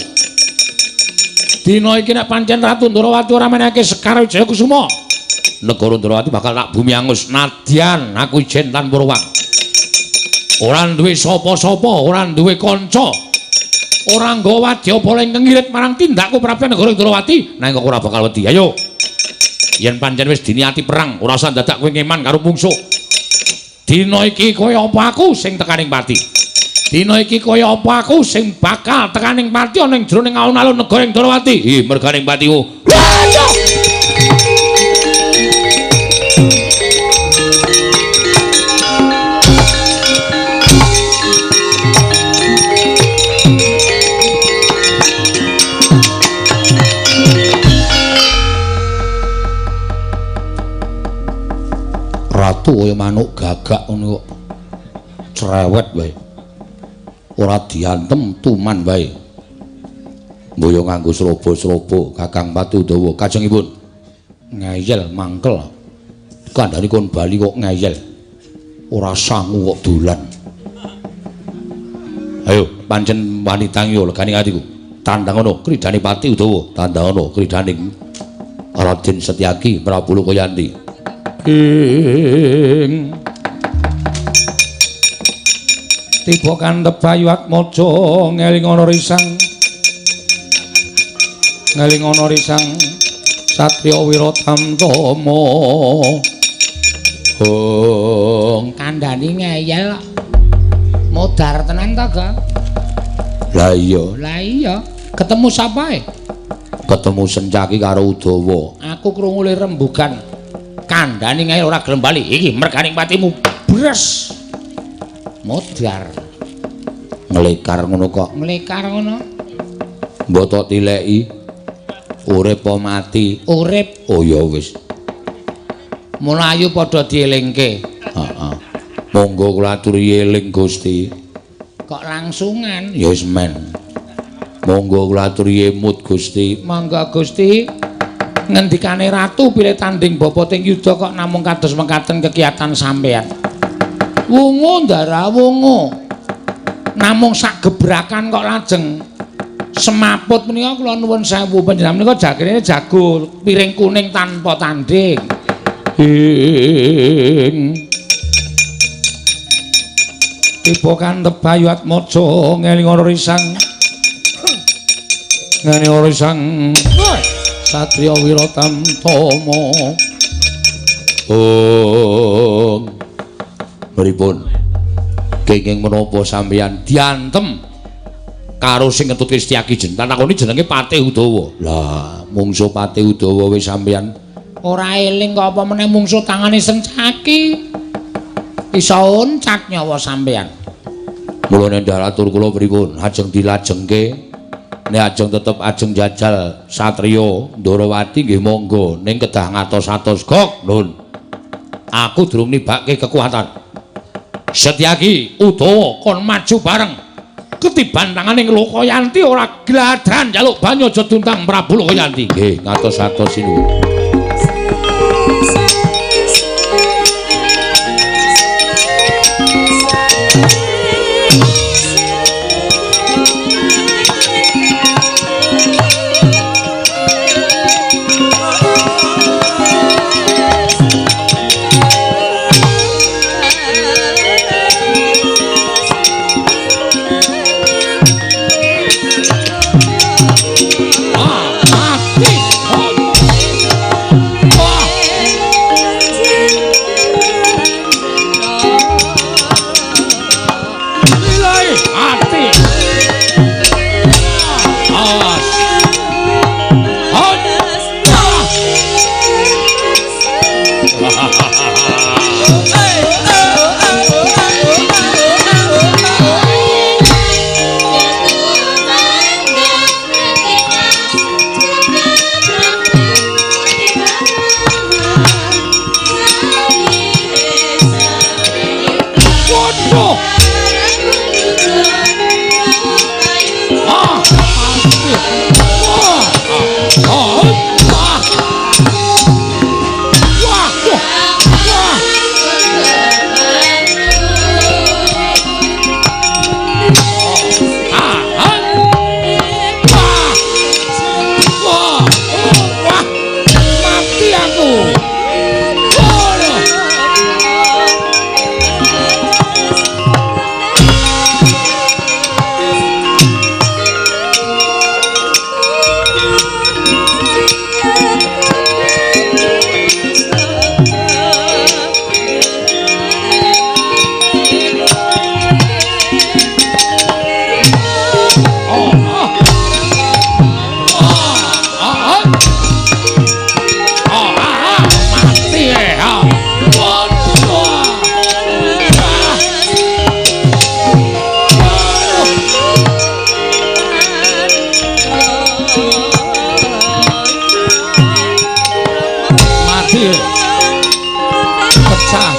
Dina iki nek pancen Ratu Ndorowati ora menehake Sekar Wijaya Kusuma, negara Ndorowati bakal tak bumi angus. Nadyan aku ijen tanpa ruwang. Ora duwe sapa-sapa, ora duwe kanca. Ora nggawa wadyabala ingkang ngirit marang tindakku Prabu negara Ndorowati, nanging aku ora bakal wedi. Ayo. Yen pancen wis diniati perang, ora usah dadak kowe ngeman karo mungsuh. Dina iki kaya apa aku sing tekaning pati. Dina iki kaya apa aku sing bakal tekaning pati ana ing jroning alun-alun negara Ndorowati. Ih, merganing patimu. Ratu kaya manuk gagak ngono kok cerewet wae. Ora diantem tuman wae. Mboyo nganggo srobo-srobo Kakang Pati Udawa kajengipun. Ngeyel mangkel. Kandhane kon bali kok ngeyel. Ora sangu kok dolan. Ayo pancen wanita yo legane atiku. Tandang ana kridane Pati Udawa, tandang ana kridane Raden Setyaki Prabu Lukayanti. Ing tiba kantep Bayu Atmaja ngeling ana risang ngeling ana risang satriya Wiratamtama. Hong kandhani ngeyel modar tenan ta, Ga? Lah iya. Lah iya, ketemu sapa e? Ketemu Sencaki karo Udawa. Aku krungu le rembugan. Kandhani ngeyel ora gelem bali. Iki merganing patimu. Bres. Modar. Nglekar ngono kok. Nglekar ngono. Mbok tok tileki. Urip apa mati? Urip. Oh ya wis. Mula ayu padha dielingke. Heeh. Monggo kula aturi eling Gusti. Kok langsungan? Ya wis men. Monggo kula aturi emut Gusti. Monggo Gusti. Ngendikane ratu pilih tanding bapa ting yuda kok namung kados mekaten kegiatan sampean. Wungu ndara wungu. Namung sak gebrakan kok lajeng semaput menika kula nuwun sewu panjenengan menika jagene jago piring kuning tanpa tanding. Ing tiba kantep Bayu Atmaja ngeling ana risang ngene ora sang satriya Wiratamtama. Oh, pripun? Kenging menapa sampeyan diantem karo sing ngetutke Setyaki jeneng? Takoni jenenge Patih Udawa. Lah, mungsuh Patih Udawa wis sampeyan ora eling kok apa meneh mungsuh tangane Sencaki. Iso oncak nyawa sampeyan. Mulane ndaratur kula pripun? Ajeng dilajengke. Nek ajeng tetep ajeng jajal satriya Ndorowati nggih monggo, ning kedah ngatos-atos gok nun. Aku durung nibake kekuatan. Setyaki Udawa kon maju bareng. Ketiban tangane Lokayanti ora gladran njaluk banyu aja duntang Prabu Lokayanti. Nggih, ngatos-atos sinuwun.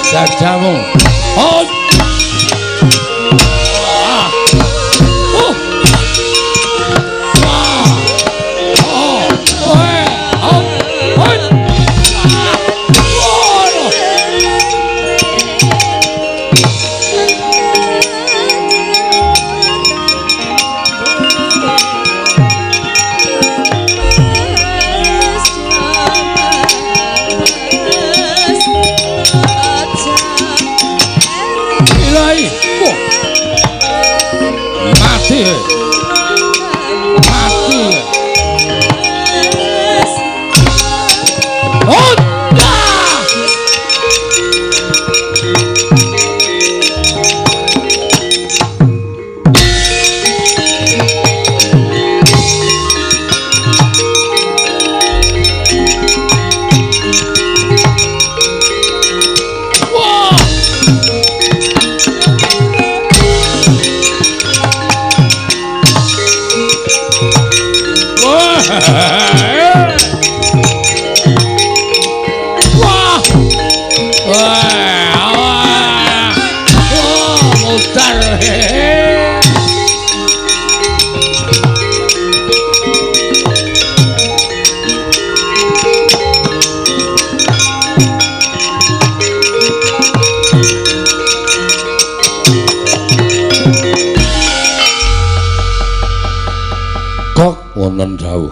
Dadamu. Oh. Ah. Oh. Ah. Oh. Oh. Oh. Oh. Mati. Mati. Oh. Wonten dawuh.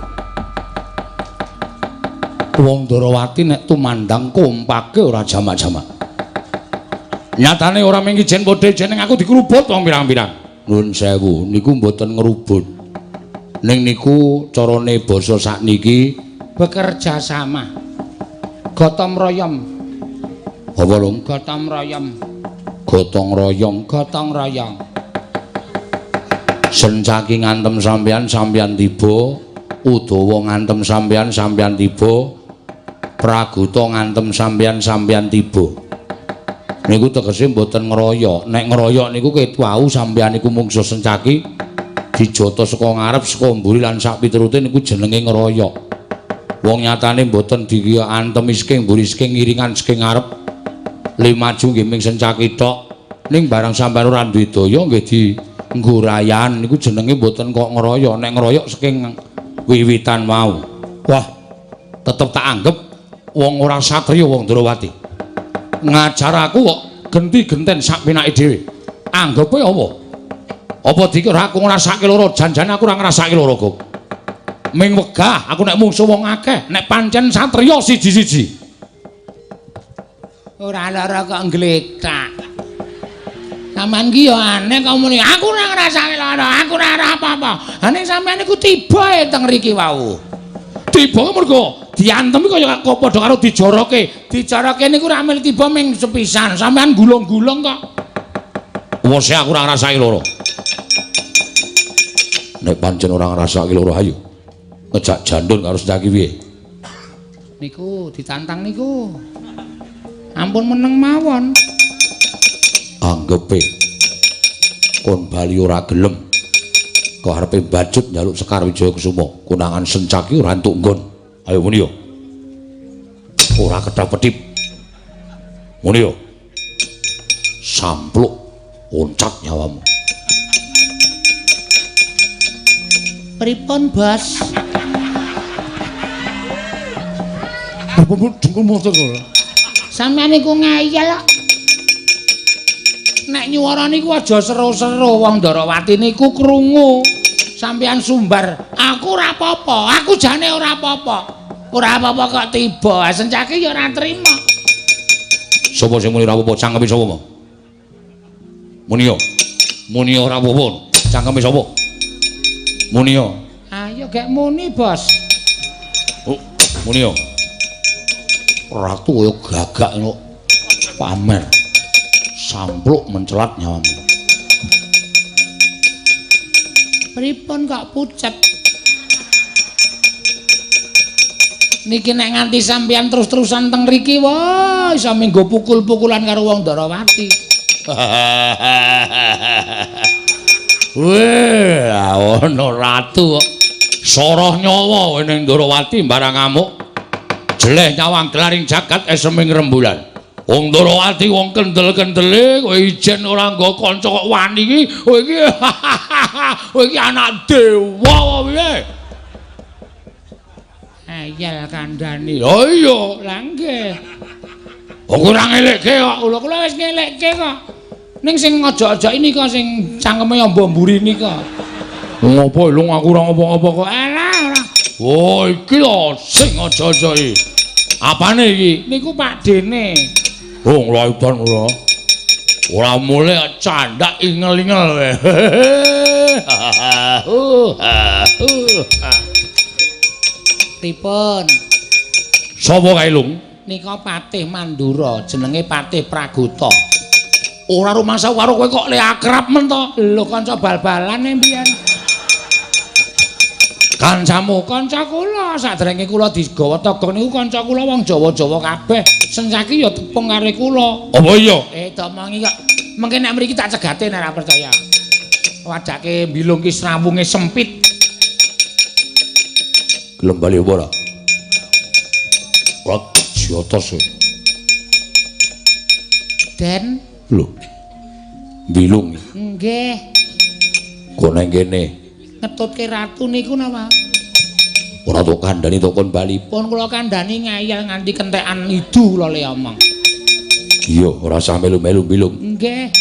Wong Ndorowati nek tumandang kompake ora jamak-jamak. Nyatane ora mung ijen padha ijen aku dikrubut wong pirang-pirang. Nuwun sewu, niku mboten ngrubut. Ning niku carane basa sakniki bekerja sama. Gotong royong. Apa lho? Gotong royong. Gotong royong, gotong royong. Sencaki ngantem sampean, sampean tiba. Udawa ngantem sampean, sampean tiba. Praguta ngantem sampean, sampean tiba. Niku tegese mboten ngeroyok. Nek ngeroyok niku ket wau sampean niku mungsuh Sencaki dijata saka ngarep, saka mburi lan sak piturute niku jenenge ngeroyok. Wong nyatane mboten diantemi saking mburi, saking ngiringan, saking ngarep. Le maju nggih ming Sencaki tok. Ning barang sampean ora duwe daya nggih dinggorayan niku jenenge mboten kok ngeroyok. Nek ngeroyok saking wiwitan mau. Wah, tetep tak anggap wong ora satriya wong Ndorowati. Ngajar aku kok genti-genten sak penake dhewe. Anggepe apa? Apa dikira aku ngrasake loro? Janjane aku ora ngrasake loro kok. Ming wegah aku nek mungsuh wong akeh, nek pancen satriya siji-siji. Ora lara kok nglethak. Sampeyan ki ya aneh kok muni aku ora ngrasake lara, aku ora ora apa-apa. Ha ning sampeyan niku tiba e teng mriki wau. Tiba mergo diantemi kaya padha karo dijoroke. Dijoroke niku ora mil tiba ming sepisan, sampeyan gulung-gulung kok. Wes aku ora ngrasake loro. Nek pancen ora ngrasake loro ayo ngejak jandun karo Sencaki piye? Niku ditantang niku. Ampun meneng mawon. Anggepe kon bali ora gelem. Kok arepe bacut njaluk Sekar Wijaya Kusuma, konangan Sencaki ora entuk nggon. Ayo muni yo. Ora kedap-kedip. Muni yo. Sampluk oncat nyawamu. Pripun, Bos? Pripun dengkul motor kok. Sampeyan niku ngeyel kok. Nek nyuwara niku aja seru-seru, wong Ndorowati niku krungu. Sampeyan sumbar, aku ora apa-apa, aku jane ora apa-apa. Ora apa-apa kok tiba, Sencaki ya ora trima. Sapa sing muni ora apa-apa? Cangkeme sapa mau? Muni yo. Muni ora apa-apa. Cangkeme sapa? Muni yo. Ayo gek muni, Bos. Oh, muni yo. Ratu kaya gagak ngono. Pamer. Sampluk mencelat nyawamu. Pripun kok pucet? Niki nek nganti sampeyan terus-terusan teng mriki, wah iso minggo pukul-pukulan karo wong Ndorowati. Weh, ana ratu kok. Soroh nyawa ning Ndorowati barang ngamuk. Jeleh nyawang gelaring jagat eseming rembulan. Wong Ndorowati wong kendel-kendele kowe ijen ora nggo kanca kok wani iki. Kowe iki kowe iki anak dewa apa piye? Eyel kandhani. Lha iya, lah nggih. Wong ora ngelekke kok. Kula kula wis ngelekke kok. Ning sing ngojok-ojoki nika sing cangkeme amba mburi nika. Ngopo lho aku ora ngopo-ngopo kok. Alah ora. Oh iki lho sing ngojok-ojoki. Apane iki? Niku Pak Dene. Oh nglaitan ora. Ora mulih candak ingel-ingel kowe. Pripun? Sapa kae Lung? Nika Patih Mandura, jenenge Patih Pragota. Ora rumangsa karo kowe kok le akrab men to? Lho kanca bal-balan e mbiyen. Kancamu kanca kula sadèrènge kula digawa togong niku kanca kula wong Jawa-Jawa kabeh. Sencaki ya tepung karo kula. Apa iya? Domongi kok. Mengke nek mriki tak cegate nek ora percaya. Wadake mbilung ki srawunge sempit. Gelem bali apa ora? Ora jotos. Den. Lho. Mbilung. Nggih. Kok nang kene? Ngetutke ratu niku napa? Ora tok kandhani tok kon bali. Pun kula kandhani ngayal nganti kentekan idu kula le omong. Iya, ora usah melu-melu mbilung. Nggih.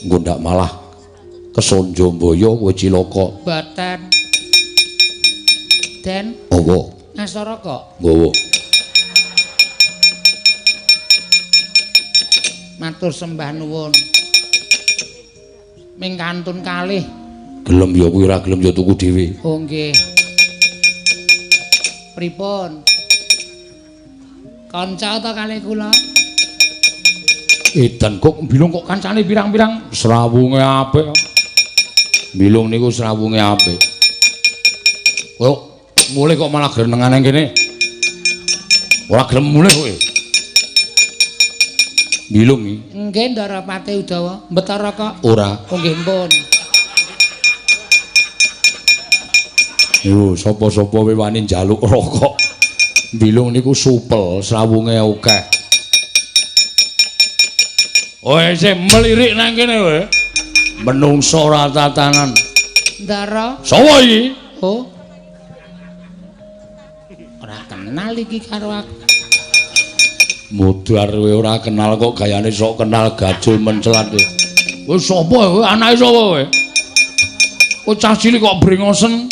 Engko ndak malah kesonjo mbaya kowe cilaka. Mboten. Den. Apa? Ngasto rokok? Nggawa. Matur sembah nuwun. Ming kantun kalih. Gelem ya kuwi, ora gelem ya tuku dhewe. Oh nggih. Pripun? Kanca ta kalih kula? Edan kok mbilung kok kancane pirang-pirang srawunge apik. Mbilung niku srawunge apik. Kok mulih kok malah grenengan nang kene. Ora gelem mulih kowe. Mbilung iki. Nggih, Ndara Pati Udawa. Mbeta rokok? Ora. Oh nggih pun. Yo sapa-sapa kowe wani njaluk rokok. Mbilung niku supel, srawunge akeh. Oe sing melirik nang kene kowe. Menungso ora tatanan. Ndara. Sapa iki? Oh. Ora kenal iki karo aku. Mudhar kowe ora kenal kok gayane sok kenal gajul mencelat. Kowe sapa kowe? Anake sapa kowe? Kowe cah cilik kok brengosen.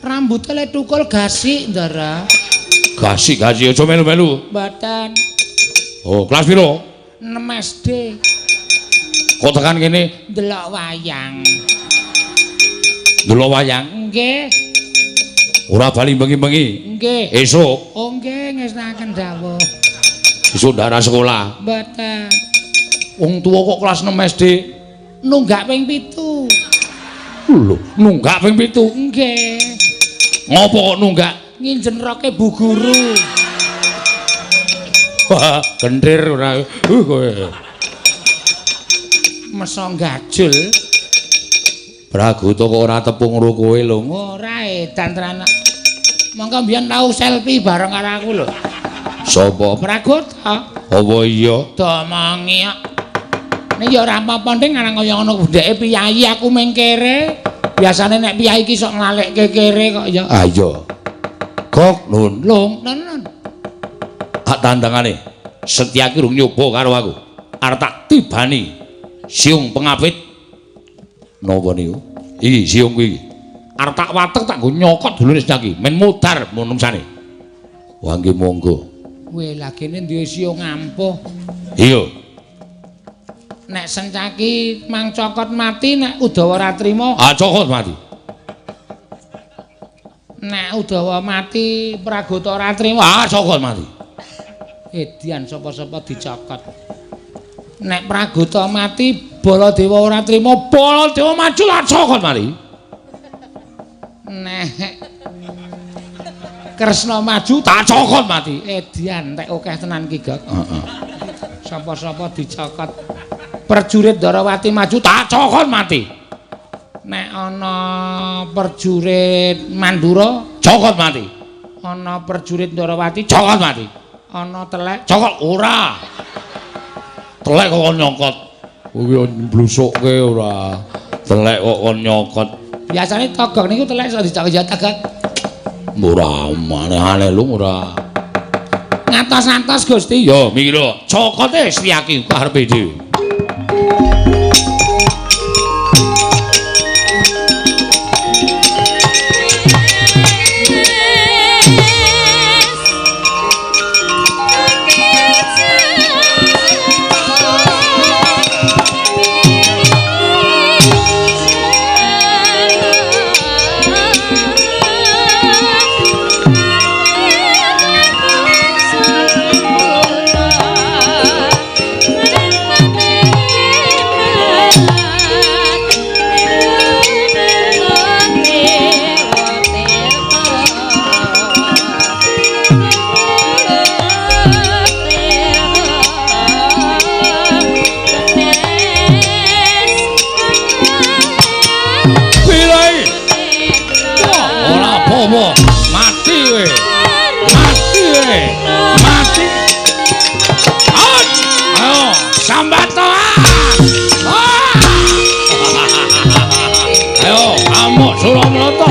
Rambute le tukul gasik, Ndara. Gasik-gasik aja melu-melu. Mboten. Oh, kelas piro? 6 SD. Kok tekan kene? Ndelok wayang. Ndelok wayang? Nggih. Ora bali bengi-bengi? Nggih. Esuk? Oh nggih, ngestokaken dawuh. Esuk ndara sekolah? Mboten. Wong tuwa kok kelas 6 SD? Nunggak ping 7. Lho, nunggak ping 7? Nggih. Ngopo kok nunggak? Nginjen roke bu guru. Wah, kentir ora. Kowe. Meso gajul. Pragota kok ora tepung karo kowe lho. Ora edan tenan. Mongko mbiyen tau selfie bareng karo aku lho. Sapa? Pragota. Apa iya? Domongi kok. Nek ya ora apa-apa nding ngarang kaya ngono budheke piyayi aku ming kere. Biasane nek piyayi iki sok nglalekke kere kok ya. Ah iya. Gok nun. Lung, nun. Hak tandangane. Setyaki rung nyoba karo aku. Arep tak tibani siung pengapit. Napa niku? Iki siung kuwi. Arep tak watek tak nggo nyokot dulure Setyaki, men mudhar menungsane. Wah nggih monggo. Kowe lagene duwe siung ampuh. Iya. Nek Sencaki mang cokot mati, nek Udawa ora trima, ah cokot mati. Nek Udawa mati, Pragota ora trima, ah cokot mati. Edian sapa-sapa dicokot. Nek Pragota mati, Baladewa ora trima, Baladewa maju lah cokot mati. Nek Kresna maju, tak cokot mati. Edian tek akeh tenan ki, Gok. Heeh. Sapa-sapa dicokot. Prajurit Darawati maju, tak cokot mati. Nek ana prajurit Mandura, cokot mati. Ana prajurit Darawati, cokot mati. Ana telek, cokot ora. Telek kok kon nyokot. Kuwi mblusukke ora. Telek kok kon nyokot. Biasane togok niku telek iso dicokot ya togok. Ora aneh-aneh lho ora. Ngatos-atos Gusti. Yo mikir lho, cokote Setyaki karepe dhewe. Mati kowe. Mati kowe. Mati. Ayo, sambat to. Ayo, amuk Suramlata.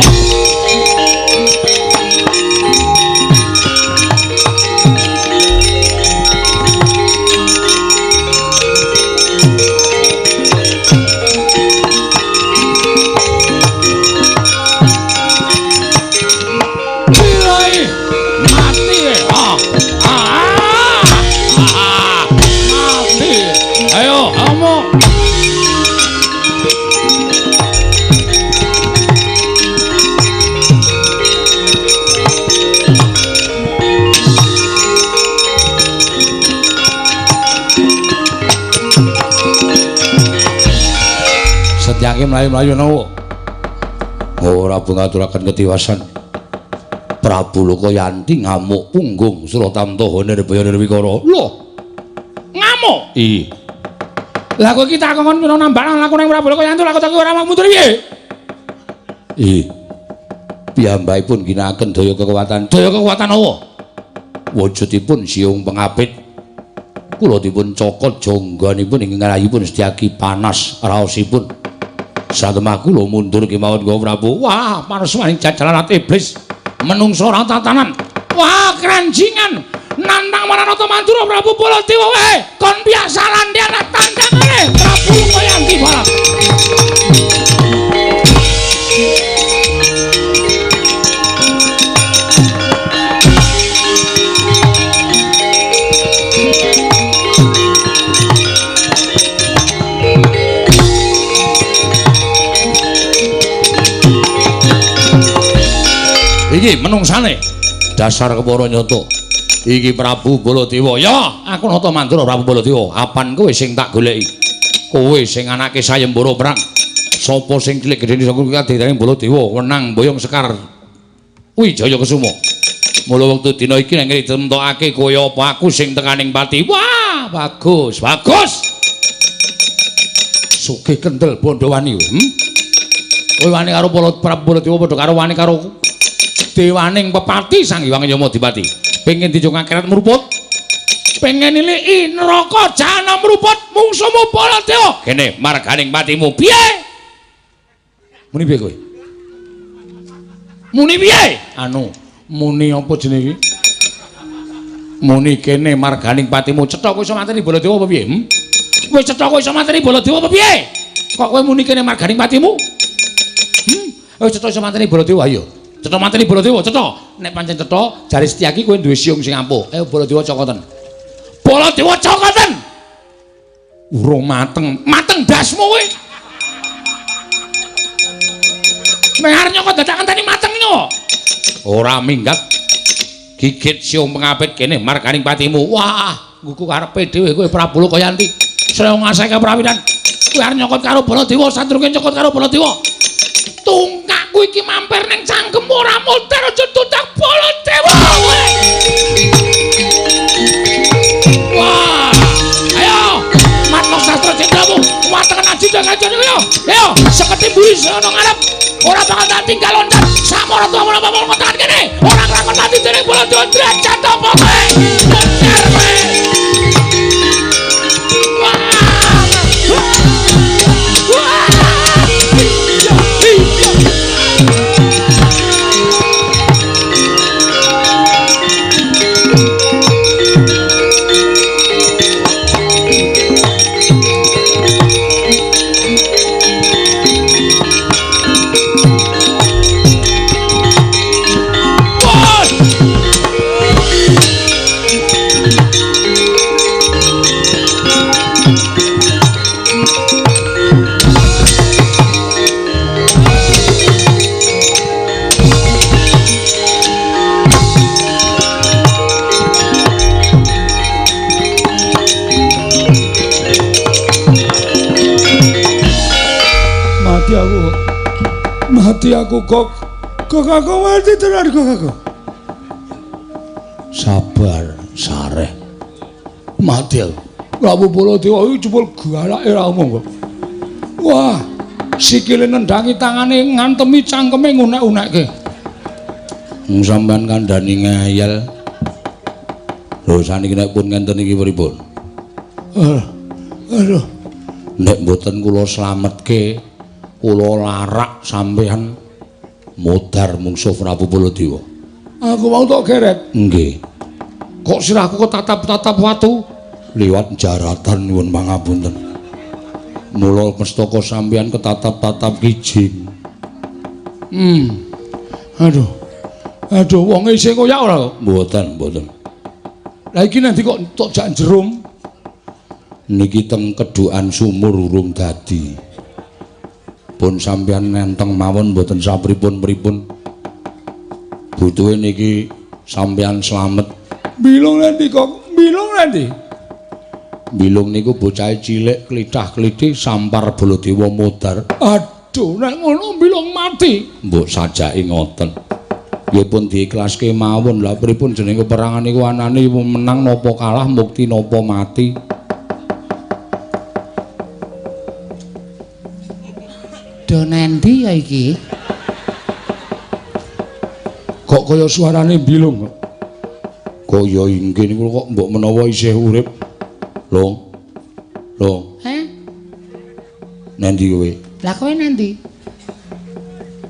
Setyaki mlayu-mlayu nopo? Ora ngaturaken ketiwasan. Prabu Lokayanti ngamuk punggung Suratamtaha Nirbaya Nirwikara. Lho. Ngamuk? Iya. Lah kowe iki tak kongkon pira nambah laku ning Prabu Lokayanti laku tak ora mundur piye? Iya. Piyambakipun ginakaken daya kekuatan. Daya kekuatan apa? Wujudipun siung pengapit. Kula dipun cokot jonggonipun ingkang rayipun Setyaki panas raosipun. Satemah kula mundur kemawon Gusti Prabu. Wah, panas maning jajalan iblis. Menungso ora tatanan. Wah, keranjingan nantang Maranata Mandura Prabu Baladewa wae. Kon biasa landian tandangane Prabu Lokayanti balap. Iki menungsane dasar kepara nyata. Iki Prabu Baladewa. Ya, aku nata Mandura Prabu Baladewa. Apan kowe sing tak goleki? Kowe sing anake sayembara perang. Sapa sing cilik gedene saka kadidane Baladewa wenang boyong Sekar Wijaya Kesuma. Mula wektu dina iki nek ditemtokake kaya apa aku sing tekaning pati. Wah, bagus, bagus. Sugih kendel Bandhawani. Kowe wani karo Prabu Baladewa padha karo wani karo dewaning pepati Sang Hyang Yamadipati. Pengen dijung akhirat mruput. Pengen niliki neraka jahanam mruput mungsuhmu Baladewa. Kene marganing patimu. Piye? Muni piye kowe? Muni piye? Anu, muni apa jenenge iki? Muni kene marganing patimu. Cetha kowe iso mateni Baladewa apa piye? Kowe cetha kowe iso mateni Baladewa apa piye? Kok kowe muni kene marganing patimu? Kowe cetha iso mateni Baladewa ayo. Cetha mateni Baladewa, cetha. Nek pancen cetha, jare Setyaki kowe duwe siung sing ampuh. Ayo Baladewa cokoten. Baladewa cokoten. Urung mateng, mateng dasmu kowe. Nek arep nyokot dadak ngenteni mateng nyo. Ora minggat. Gigit siung pengapit kene marganing patimu. Wah, ngguku karepe dhewe kowe Prabu Lokayanti. Saya ngasake prawinan. Kowe arep nyokot karo Baladewa, sadurunge nyokot karo Baladewa. Tungkakku iki mampir ning cangkemmu ora muter aja tutak Baladewa kowe. Wah, ayo matmok sastra jendramu, watengen aji jangajane ayo. Ayo, seketi mburi ana ngarep. Ora bakal tak tinggal loncat. Samara tuwa menapa mung tekan kene. Ora nglakon mati dening Baladewa derajat apa kowe? Muter kowe. Wah. Wah. Mati aku kok. Kok aku mati tenan kok aku. Sabar, sareh. Mati aku. Prabu Baladewa iki jebul galake ra omong kok. Wah, sikile nendangi tangane ngantemi cangkeme ngunek-unekke. Wong sampean kandhani ngeyel. Lho saniki nek pun ngenten iki pripun? Aduh. Nek mboten kula slametke, kula larak sampean modar mungsuh Prabu Baladewa. Aku mau tok geret. Nggih. Kok sirahku ketatap-tatap watu liwat jaratan nyuwun pangapunten. Mula mestaka sampean ketatap-tatap kijing. Aduh. Aduh, wong isih koyak ora kok? Mboten, mboten. Lah iki nanti kok tok jak jerum. Niki teng kedhukan sumur urung dadi. Pun sampean nenteng mawon mboten sapripun-pripun. Butuhe niki sampean slamet. Bilung nanti kok, bilung nanti. Bilung niku bocah cilik klithah-klithih sampar Baladewa modar. Aduh, nek ngono Bilung mati. Mbok sajake ngoten. Nggih pun diikhlaske mawon. Lah pripun jenenge peperangan niku anane menang napa kalah, mukti napa mati. Do nendi ya iki? Kok kaya suarane Bilung kok. Kaya inggih niku kok mbok menawa isih urip. Lho. Lho. Heh? Nendi kowe? Lah kowe nendi?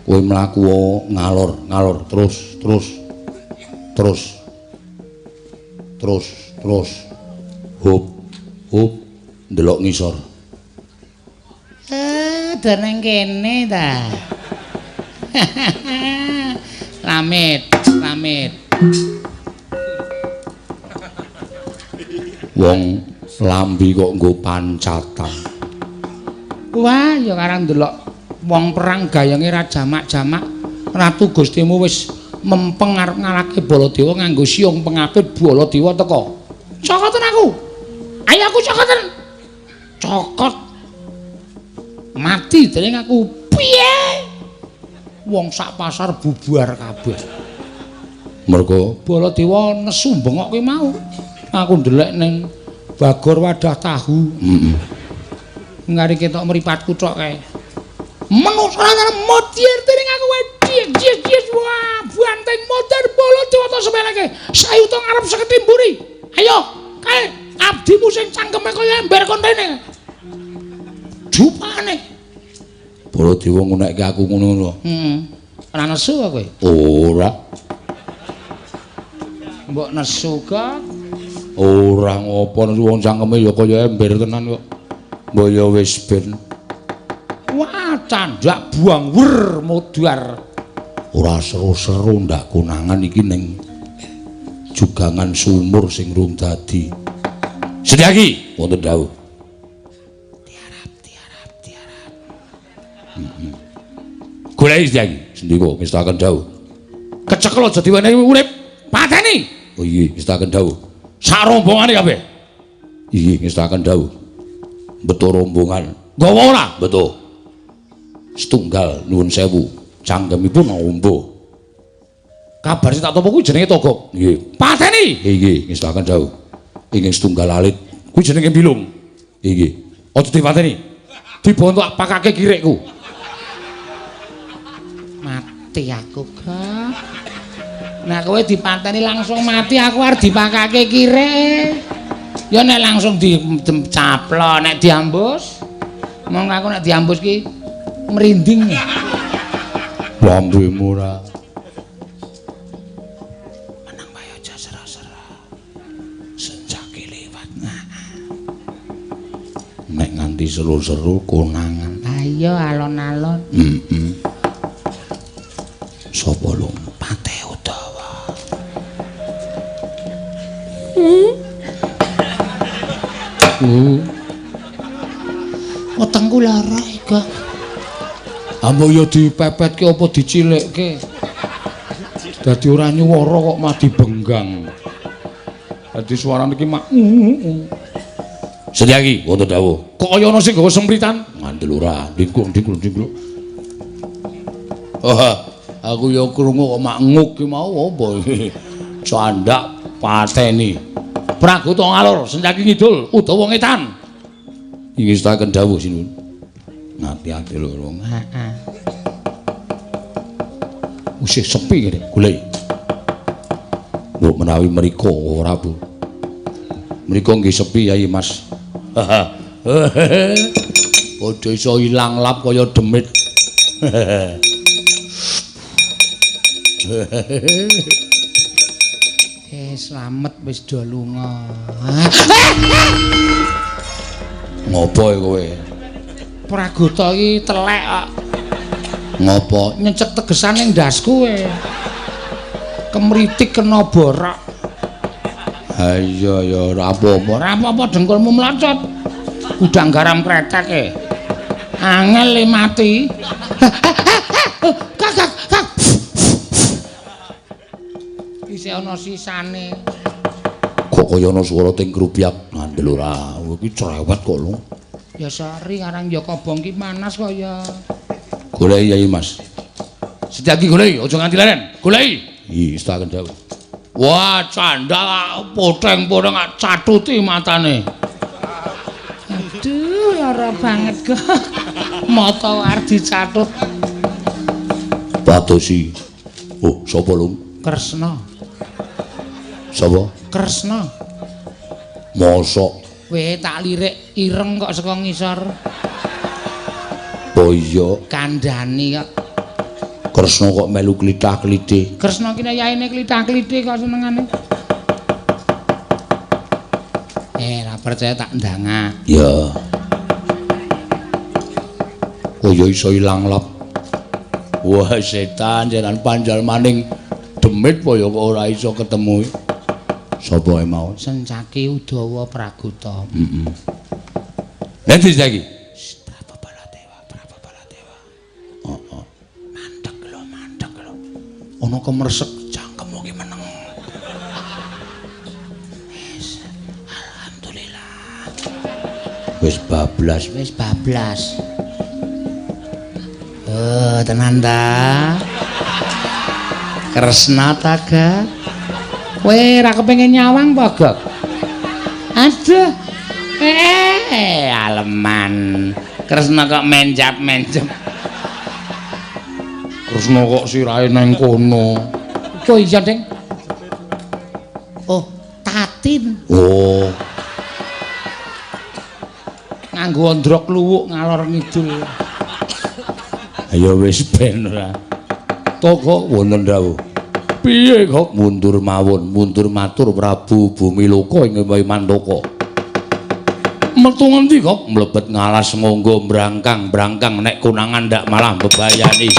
Kowe mlaku ngalor, ngalor terus, terus. Terus. Terus, terus. Hop, hop, ndelok ngisor. Do nang kene ta. Lamit, lamit. Wong lambi kok nggo pancatan. Wah, ya karang ndelok wong perang gayenge ra jamak-jamak. Ratu Gustimu wis mempeng arep ngalahke Baladewa nganggo siung pengapit. Baladewa teka. Cokoten aku. Ayo aku cokoten. Cokot. Mati dening aku. Piye? Wong sak pasar bubar kabeh. Mergo Baladewa nesu bengok kuwi mau. Aku ndelek ning bagor wadah tahu. Heeh. Ngari ketok mripatku tok kae. Menungso modyer dening aku wae. Yes yes wah, banteng modar Baladewa ta sepeleke. Sayuta ngarep seketi mburi. Ayo, kae abdimu sing cangkeme kaya ember kon rene. Jupane. Baladewa ngunekke aku ngono-ngono. Heeh. Ora nesu kowe? Ora. Mbok nesu kok. Ora ngopo nesu wong cangkeme ya kaya ember tenan kok. Mbok ya wis ben. Wah, candak buang wer modar. Ora seru-seru ndak konangan iki ning jugangan sumur sing rung dadi. Sedyaki wonten dawuh. Tiarap, tiarap, tiarap. Heeh. Goleki Sedyaki, sendika ngestaken dawuh. Kecekel aja diwenehi urip. Pateni. Oh iya, ngestaken dawuh. Sak rombongane kabeh. Iya, ngestaken dawuh. Beto rombongan. Nggawa ora? Beto. Setunggal nuwun sewu, cangkemipun ombo. Kabar sing tak tampa kuwi jenenge Togok. Nggih. Pateni. Nggih, ngestaken dawuh. Ingkang setunggal alit kuwi jenenge Bilung. Nggih. Aja dipateni. Dibontok pakake kirikku. Mati aku, Kak. Nek kowe dipateni langsung mati, aku arep dipakake kirik. Ya nek langsung dicaplok, nek diambus. Mongko aku nek diambus ki merinding. Lambemu ora. Menang wae aja sera-sera. Senjake liwat. Nek nganti seru-seru konangan. Ayo alon-alon. Heeh. Sapa lho? Pate Udawa. Wetengku lara iki. Ambo ya dipepetke apa dicilikke. Dadi ora nyuwara kok mah dibenggang. Dadi suarane iki mak. Sedyaki wonten dawuh. Kok kaya ana sing gawa sempritan? Ngandel ora, dingkluk dingkluk dingkluk. Oh, aku ya krungu kok mak nguk ki mau apa iki. Candak pateni. Pragota ngalor, Sedyaki ngidul, Udawa ngetan. Ingestaken dawuh sinuwun. Ngati-ati lho, Rong. Heeh. Isih sepi kene. Golek. Mbok menawi mriko ora, Bu. Mriko nggih sepi Yai Mas. Padha iso ilang lap kaya demit. Slamet wis do lunga. Ngopo kowe? Pragota iki telek kok. Ngopo? Nyecek tegesan ning ndasku kowe. Kemritik kena borak. Ha iya ya ora apa-apa. Ora apa-apa dengkulmu mlocot. Gudang garam kretek e. Angel le mati. Kak kak. Isih ana sisane. Kok kaya ana swara ting grubyak. Kandel ora, kowe iki cerewet kok lho. Ya sori karang ya kobong ki panas kok ya. Goleki Yai Mas. Setyaki goleki, aja nganti leren. Goleki. Iya, setaken dawuh. Wah, candal poteng-poteng catuti matane. Aduh, lara banget kok. Mata arep dicatut. Padosi. Oh, sapa lung? Kresna. Sapa? Kresna. Mosok kowe tak lirik ireng kok saka ngisor. Oh iya, kandhani kok. Kresna kok melu klithah-klithih. Kresna ki yaine klithah-klithih kok senengane. Ra percaya tak ndangak. Ya. Oh ya iso ilang lap. Wah, setan, setan panjal maning demit apa ya kok ora iso ketemu. Sapa mau? Sencaki Udawa Pragota. Heeh. Nanti saiki. Prabu Baladewa, Prabu Baladewa. Heeh. Mandek lho, mandek lho. Ana kemresek cangkemmu ki meneng. Wis, alhamdulillah. Wis bablas, wis bablas. Oh, tenan ta. Kresna ta, Gak? Kowe ra kepengin nyawang apa, Gok? Aduh. Aleman. Kresna kok menjap-menjep. Kresna kok sirahe nang kono. Kok iya, Ding? Oh, Tatin. Oh. Nganggo androk luwuk ngalor ngidul. Ayo wis ben ora. Toko wonten dawuh. Piye kok mundur mawon, mundur matur Prabu Bumiloka ing Mandaka. Metu ngendi kok mlebet ngalas monggo brangkang-brangkang nek konangan ndak malah bebayani.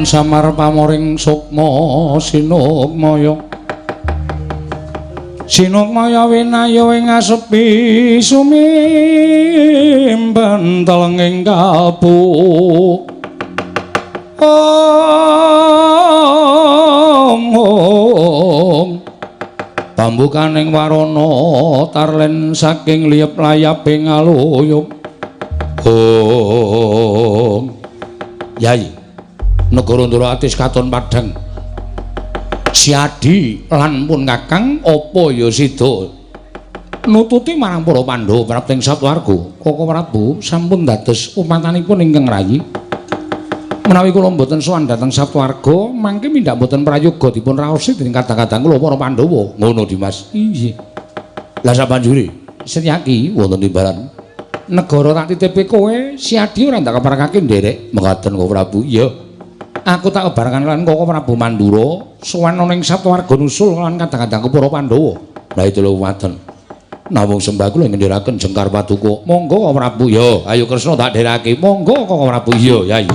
Samar pamoring sukma sinukmaya. Sinukmaya winaya ing asepi sumimpen telenging kalbu. Om om pambukaning warana tarlen saking liyep layaping aluyup. Om Yai negara Ndara atis katon padhang. Siadi lan pun Kakang apa ya sida nututi marang para Pandhawa prapting swarga. Koko Prabu sampun dados upatanipun ingkang rayi. Menawi kula mboten sowan dhateng swarga, mangke mindhak mboten prayoga dipun raosi dening kadang-kadang kula para Pandhawa. Ngono Dimas. Inggih. Lah sabanjure Setyaki wonten timbalan negara tak titipe kowe, Siadi ora ndak keparekake nderek. Mekaten Koko Prabu. Iya. Aku tak kebarengan lan Koko Prabu Mandura sowan ana ing swarga nusul lan kadang-kadang para Pandhawa. Lah itu lho waten. Namung sembah kula ngendheraken jengkar paduka. Monggo Koko Prabu. Ya, ayo Kresna tak dherekake. Monggo Koko Prabu. Iya, Yai.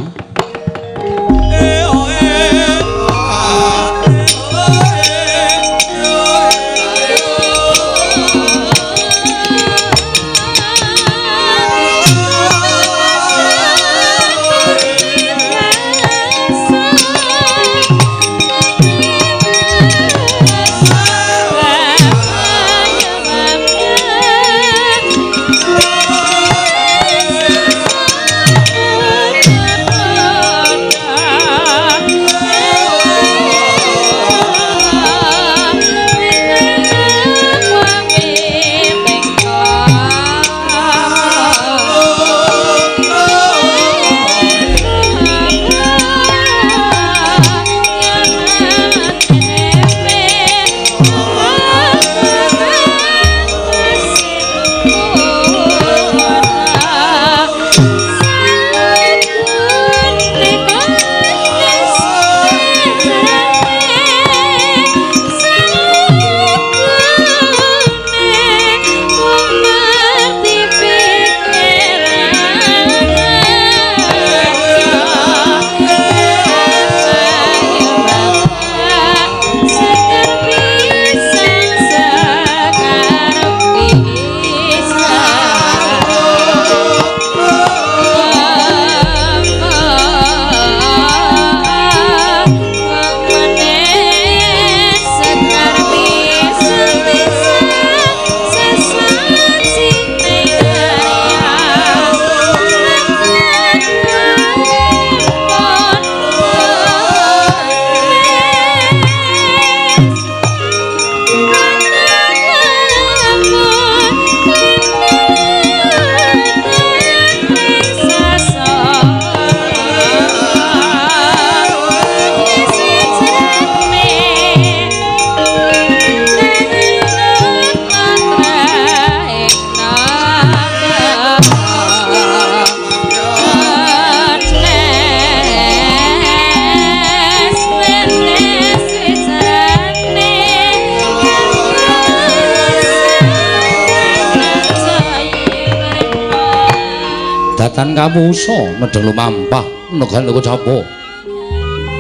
Datan kawusa nedheng lumampah negal kecapa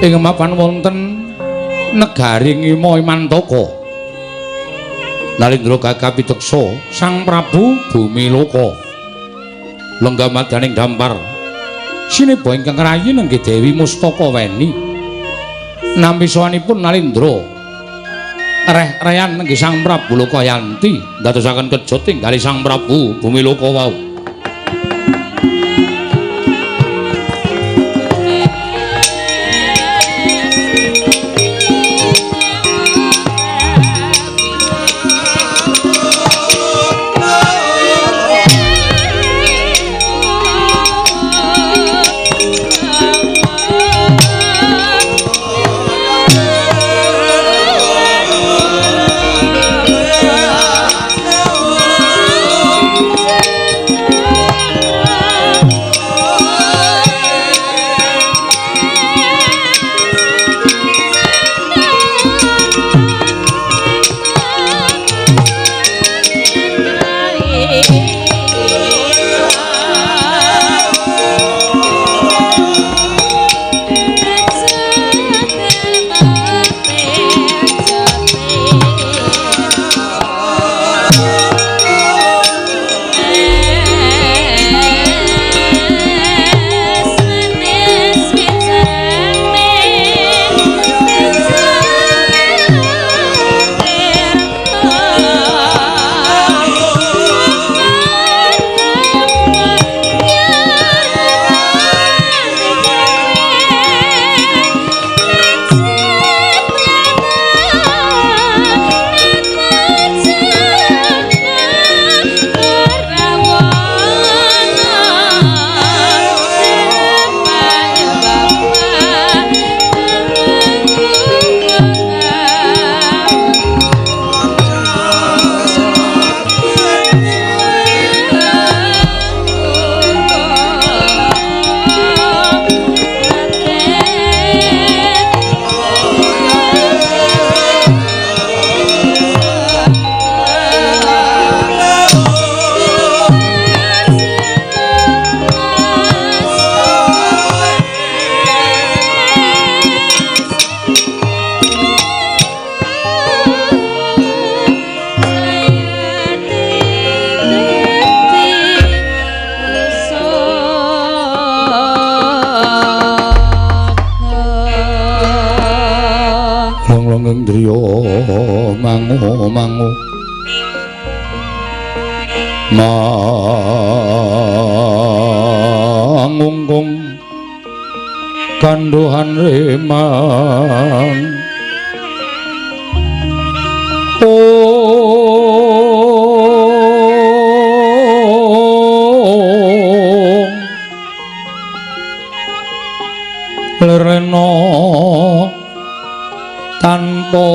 ing mapan wonten negari Ngima Imantaka. Nalindra gagah pideksa Sang Prabu Bumiloka lenggah madaning dampar sineba ingkang rayi nenggih Dewi Mustaka Weni. Nampi sowanipun Nalindra reh-rehan nenggih Sang Prabu Lokayanti ndadosaken kejo tinggali Sang Prabu Bumiloka wau. Yo mangu mangu mangungkung kanduhan remang. Om lerena tanpa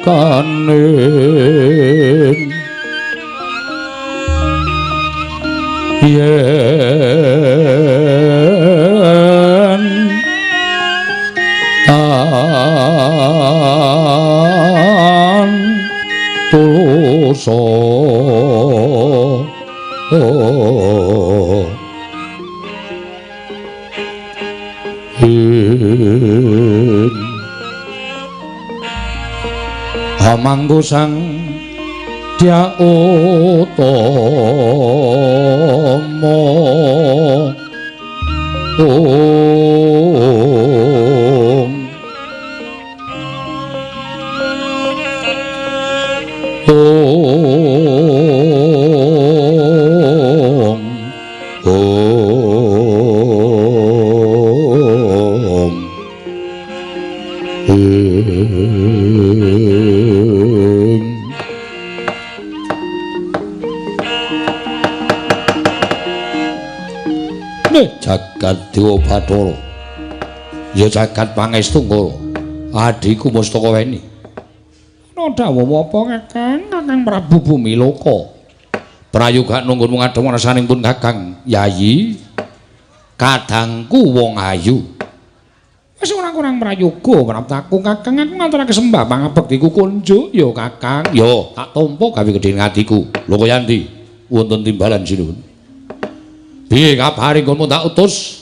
kanen yen tan tulusa Hamangku sang Dya Utama. Om Om Om Jagat Dewa Bathara ya jagat pangestu ngara adhiku Mustaka Weni. Ana dawuh apa Kakang? Kakang Prabu Bumiloka prayoga nunggun ngadhep rasaning pun Kakang Yayi kadangku wong ayu. Wis ora kurang prayoga praptaku Kakang, aku ngaturake sembah pangabektiku kunjuk ya Kakang. Ya tak tampa gawe gedhe atiku. Lho kaya endi wonten timbalan sinuwun. Piye kabare nggonmu tak utus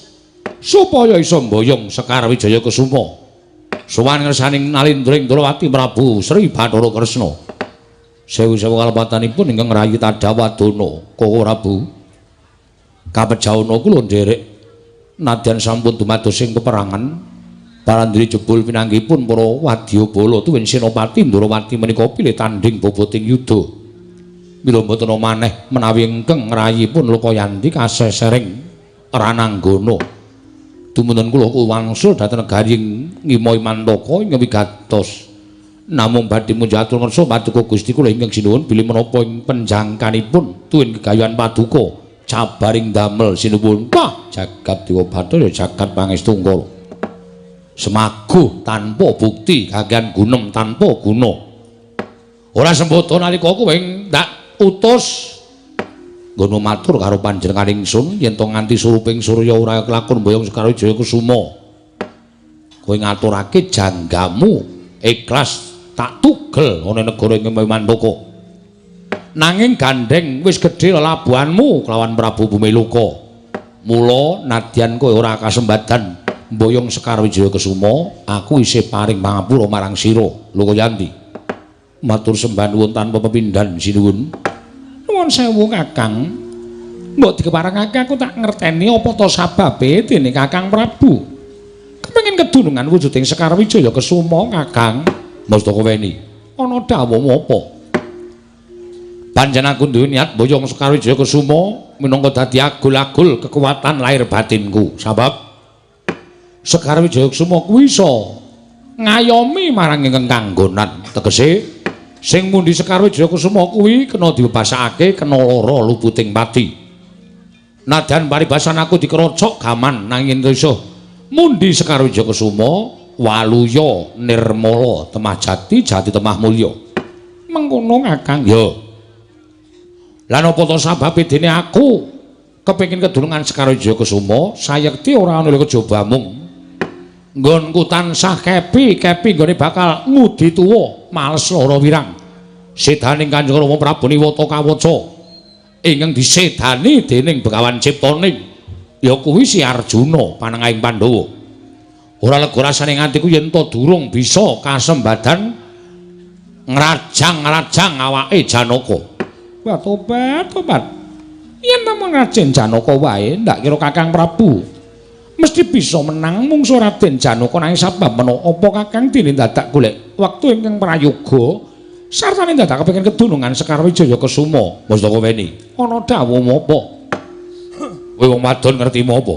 supaya iso mboyong Sekar Wijaya Kusuma sowan ngersaning Nalindra ing Ndrawati Prabu Sri Bathara Kresna. Sewu-sewu kalepatanipun ingkang ngrayi Tadawadana Koko Prabu kapejahana kula nderek nadyan sampun dumados ing peperangan parandri jebul pinanggihipun para wadyabala tuwin Senopati Ndrawati menika pilih tandhing boboting yuda. Mila mboten maneh menawi ingkang ngrayipun Lokayanti kasesering Rananggana. Dumunten kula wangsul dhateng negari Ngima Imantaka ing wigatos. Namung badhe munjatur ngersa paduka Gusti kula ingkang sinuwun bilih menapa ing penjangkanipun tuwin gegayuhan paduka cabaring damel sinuwun. Wah, jagat Dewa Bathara jagat pangestu ngara. Semaguh tanpa bukti kakean gunem tanpa guna. Ora sembodo nalika kowe ndak utus nggono matur karo panjenengan ingsun yen to nganti suruping surya ora kelakon mboyong Sekar Wijaya Kusuma. Kowe ngaturake janggamu ikhlas tak tugel ana negara ing Mandaka. Nanging gandheng wis gedhe lelabuhanmu kelawan Prabu Bumiloka. Mula nadyan kowe ora kasembadan mboyong Sekar Wijaya Kusuma, aku isih paring pangapura marang sira. Lho kaya endi? Matur sembah nuwun tanpa pepindhan sinuwun. Nuwun sewu Kakang. Mbok dikeparengake aku tak ngerteni apa to sababe dene Kakang Prabu kepengin kedunungan wujuding Sekar Wijaya Kesuma Kakang. Mustaka Weni, ana dawuh apa? Panjen aku duwe niat mboyong Sekar Wijaya Kesuma minangka dadi agul-agul kekuatan lahir batinku. Sabab Sekar Wijaya Kesuma kuwi iso ngayomi marang ingkang kanggonan. Tegese sing mundi Sekar Wijaya Kusuma kuwi kena dibebasake kena lara luputing pati. Nadyan paribasan aku dikerocok gaman nanging iso mundi Sekar Wijaya Kusuma waluya nirmala temah jati jati temah mulya. Mengkono Kakang. Ya. Lan apa to sababe dene aku kepengin kedulungan Sekar Wijaya Kusuma sayekti ora ana kejaba mung nggonku tansah kepi-kepi nggone bakal ngudi tuwa males lara wirang. Sedaning Kanjeng Rama Prabu Niwata Kawaca ingkang disedani dening Begawan Ciptaning ya kuwi si Arjuna panengahing Pandhawa. Ora lega rasane atiku yen to durung bisa kasembadan ngrajang-ngrajang awake Janaka. Wah, tobat, tobat. Yen namung ngrajeng Janaka wae ndak kira Kakang Prabu Mesti bisa menang mungsu Raden Janaka nanging sabab menawa apa Kakang dene dadak golek wektu ingkang prayoga sartane dadak kepengin kedunungan Sekar Wijaya Kesuma. Mustaka Weni, ana dawuh apa? Kowe wong wadon ngerti apa?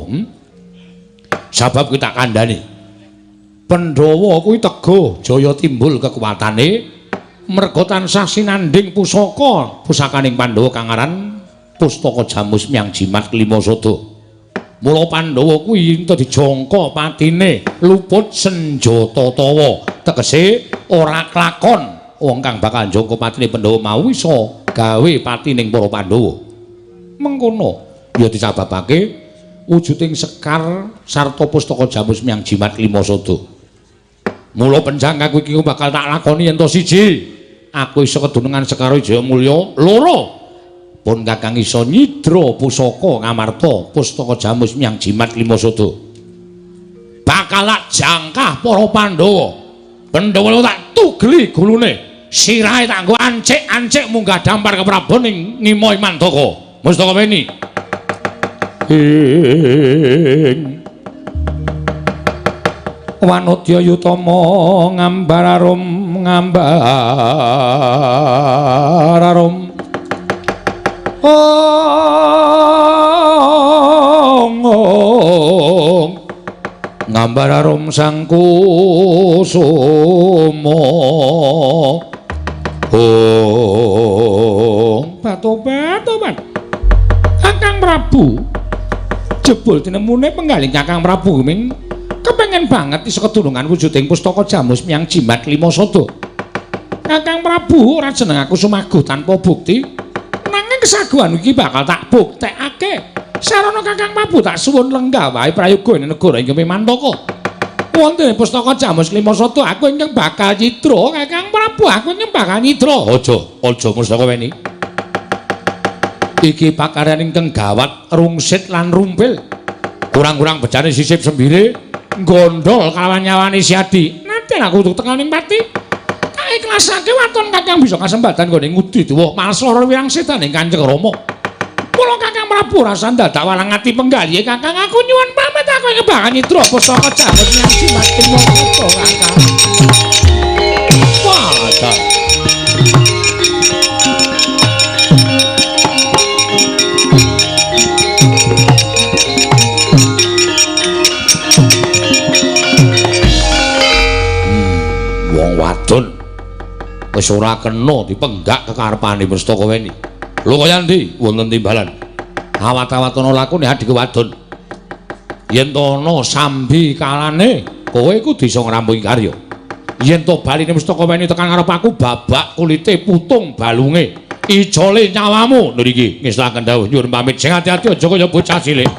Sabab kuwi tak kandhani. Pandhawa kuwi teguh jaya timbul kekuatane merga tansah sinandhing pusaka pusakaning Pandhawa kang aran Pustaka Jamus Myang Jimat Klima Sada. Mula Pandhawa kuwi ento dijangka patine luput senjata tawa, tegese ora klakon wong kang bakal njangka patine Pandhawa mau iso gawe patining para Pandhawa. Mengkono ya disababake wujuding sekar sarta pustaka Jamus Myang Jimat Klima Sada. Mula penjangkaku iki bakal tak lakoni yen to siji aku iso kedunungan Sekar Wijaya Mulya, loro pun Kakang iso nyidra pusaka ngamarta pustaka Jamus Myang Jimat Klima Sada. Bakal tak jangkah para Pandhawa. Pandhawa tak tugeli gulune, sirahe tak nggo ancik-ancik munggah dampar ke Prabon ing Ngimoi Mandaka. Mustaka Weni. Ing Wanodya Yutama ngambar arum ngambar arum ong ong ngambar arum sang kusuma ong batobat Kakang Prabu jebul tinemune penggalih Kakang Prabu ming kepengen banget iso kedunungan wujuding pustaka Jamus Myang Jimat Klima Sada. Kakang Prabu ora jeneng aku sumaguh tanpa bukti. Nanging kesaguhan iki bakal tak buktekake. Sarana Kakang Prabu tak suwun lenggah wae prayoga ing negara ing Mantaka. Wonten pustaka Jamus Klima Sada aku ingkang bakal nyidra Kakang Prabu, aku ingkang bakal nyidra. Aja, aja Mustaka Weni. Iki pakaryan ingkang gawat rungsit lan rumpil. Kurang-kurang bejane sisip sembire gondol kalawan nyawane Siadi. Nanti aku kudu tekaning pati. Tak ikhlasake waton Kakang bisa kasempatan nggone ngudi tuwa malsara wirang setan ing Kanjeng Rama. Mula Kakang Prabu rasa dadak walang ati penggalih Kakang aku nyuwun pamit aku ing bakal nyidra pustaka Jamus Myang Jimat Klima Sada Kakang. Wah, wong wadon wis ora kena dipenggak kekarepane Mustaka Weni. Lho kaya endi wonten timbalan? Awat-awat ana lakune adhiku wadon. Yen to ana sambi kalane, kowe kudu iso ngrampungi karya. Yen to baline Mustaka Weni tekan ngarep aku babak kulite putung balunge. Ijole nyawamu. Niki ngestokaken dawuh nyuwun pamit. Sing ati-ati aja kaya bocah cilik. Oh.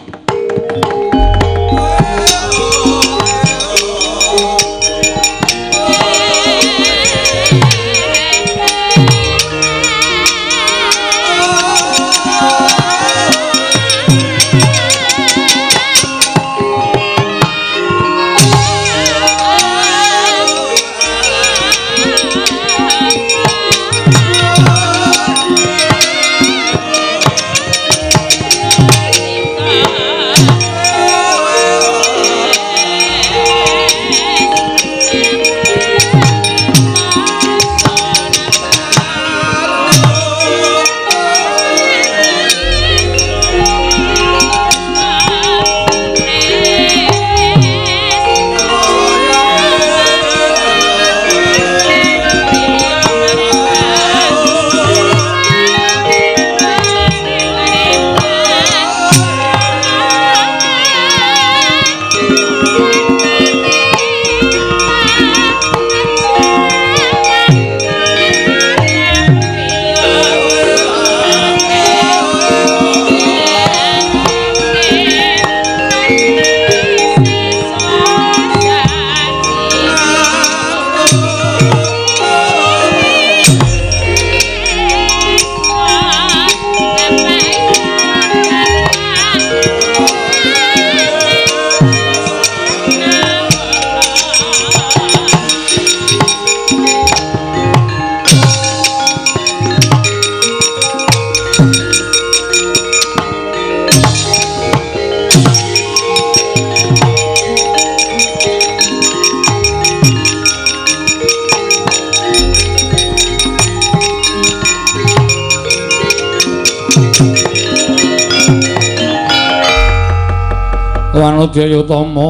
Wanodya Tama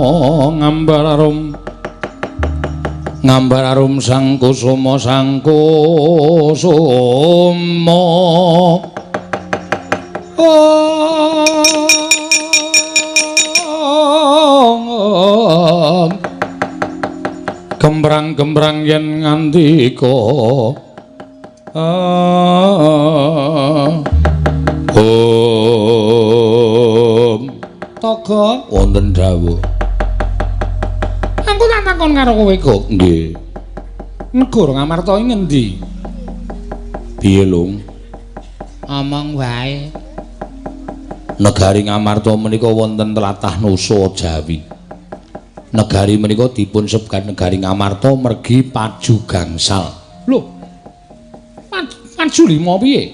ngambar arum ngambar arum sang kusuma sang kusuma. Gembrang-gembrang yen ngandika Om Toga wonten dawuh. Aku tak takon karo kowe, Gok. Nggih. Negara Ngamarta iki ngendi? Piye, Lung? Omong wae. Negari Ngamarta menika wonten tlatah Nusa Jawi. Negari menika dipun sebat negari Ngamarta mergi paju gangsal. Lho. Paju lima piye?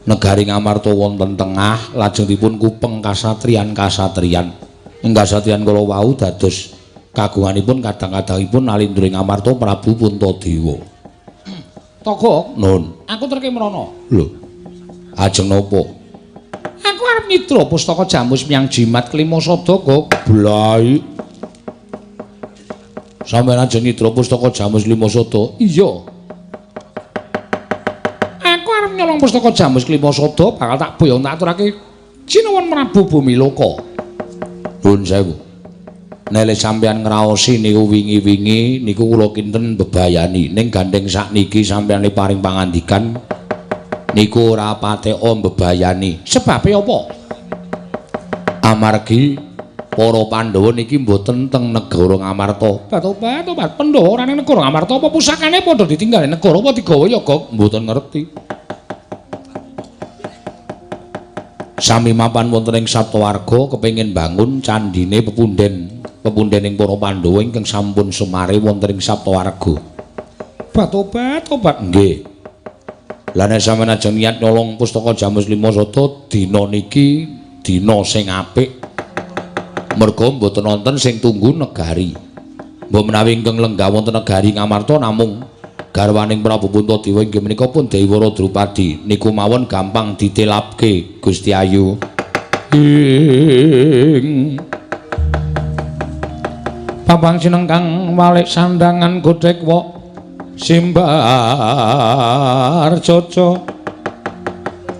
Negari Ngamarta wonten tengah lajeng dipun kupeng kasatriyan-kasatriyan. Ing kasatriyan kala wau dados kagunganipun kadang-kadangipun nalindra Ngamarta Prabu Puntadewa. Toga, nun. Aku terke mrono. Lho. Ajeng napa? Aku arep nyidra pustaka Jamus Miang Jimat Klima Sada, Gok. Blai. Sampeyan ajeng nyidra pustaka Jamus Lima Sada? Iya. Aku arep nyolong pustaka Jamus Klima Sada bakal tak boyong tak aturake Sinuwun Prabu Bumiloka. Nuwun sewu. Nek sampeyan ngraosi niku wingi-wingi niku kula kinten bebayani, ning gandeng sakniki sampeyan paring pangandikan niku ora pateka mbebayani. Sebabe apa? Amargi para Pandhawa niki mboten teng negara Ngamarta. Tobat, Pandhawa ora ning negara Ngamarta apa pusakane padha ditinggal ning negara apa digawa ya, Gok? Mboten ngerti. Sami mapan wonten ing Saptawarga kepengin bangun candine pepunden pepundening para Pandhawa ingkang sampun sumare wonten ing Saptawarga. Tobat, nggih. Lah nek sampeyan ajeng niat nyolong pustaka Jamus Lima Sada dina niki dina sing apik. Merga mboten wonten sing tunggu negari. Mbok menawi ingkang lenggah wonten negari Ngamarta namung garwaning Prabu Puntadewa inggih menika pun Dewara Drupadi niku mawon gampang ditelapke Gusti Ayu. Ing Papang sinengkang walik sandangan godhek wok simbar coco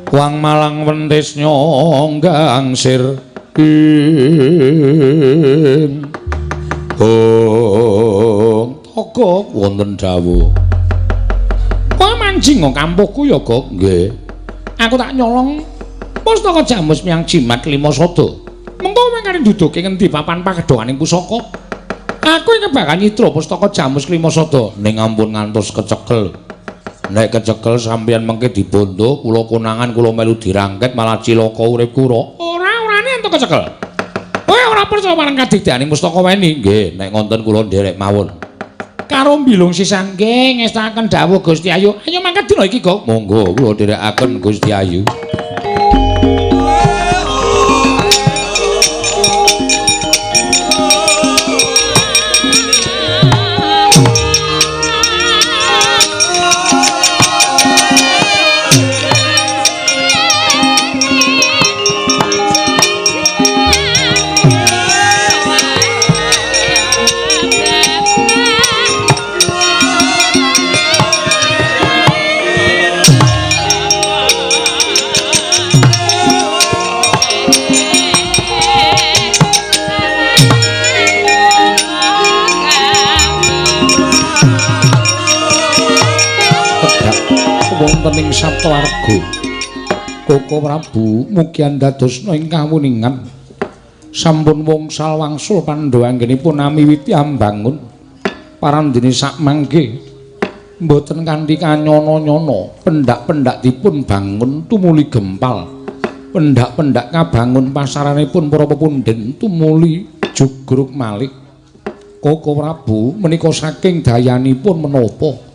wang malang wentis nyonggang sir ing Om Toga wonten dawuh. Kowe manjing kok kampuhku ya, Gok? Nggih. Aku tak nyolong pustaka Jamus Miang Jimat Klima Sada. Mengko kowe kare nduduke ngendi papan pagedhonganing pusaka? Aku iki bakal nyidra pustaka Jamus Klima Sada. Ning ampun ngantos kecekel. Nek kecekel sampeyan mengke dibondo, kula konangan kula melu dirangket malah cilaka urip kula. Ora-orane entuk kecekel. Kowe ora percaya marang kadigdayaning pustaka weni? Nggih, nek ngonten kula nderek mawon. Karo mbilung sisan nggih ngestakaken dawuh Gusti Ayu. Ayo mangkat dina iki, Gok. Monggo kula nderekaken Gusti Ayu. Wonten ing Saptawarga Koko Prabu mugi andadosna ing kawuningan sampun wongsal wangsul Pandhawa anggenipun amiwiti ambangun parandene sakmangke mboten kanthi kanyono-nyono pendak-pendak dipun bangun tumuli gempal pendak-pendak kabangun pasaranipun para pepunden tumuli jugruk malih. Koko Prabu menika saking dayanipun menapa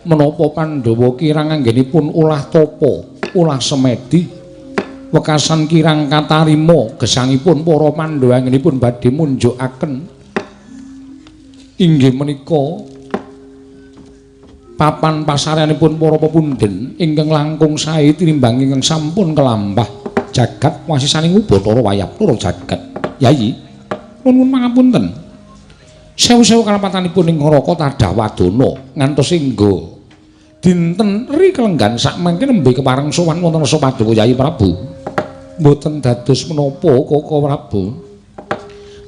menapa Pandhawa kirang anggenipun ulah tapa, ulah semedi, wekasan kirang katarima gesangipun para Pandhawa anggenipun badhe munjukaken inggih menika papan pasareanipun para pepunden ingkang langkung sae tinimbang ingkang sampun kelampah jagat wasisaning Ubathara Wayabcara jagat. Yayi, Nuwun pangapunten. Sewu-sewu kalepatanipun ing Naraka tadah wadana ngantos engga dinten ri kelenggan sak mangke nembe kepareng sowan wonten rasa paduka Yayi Prabu. Mboten dados menapa Koko Prabu.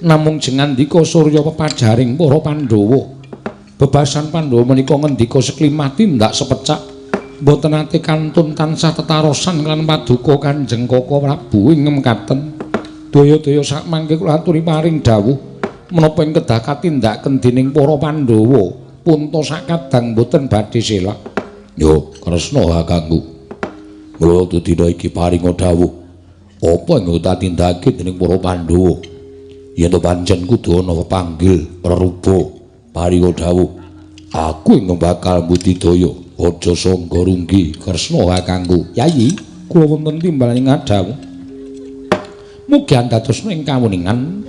Namung jengandika surya pepajaring para Pandhawa. Bebasan Pandhawa menika ngendika seklimah tindak sepecak mboten nate kantun tansah tetarosan lan paduka Kanjeng Koko Prabu ing mekaten. Daya-daya sak mangke kula aturi paring dawuh menapa ing kedah katindakaken dening para Pandhawa punta sakadang mboten badhe selak. Yo Kresna kakangku. Mula dina iki paringa dawuh apa ing katindakake dening para Pandhawa. Yen to pancen kudu ana pepanggil reruba paringa dawuh aku ing bakal mbudidaya aja sangga runggi. Kresna kakangku. Yayi kula wonten timbalan ing dawuh. Mugi andadosna ing kawuningan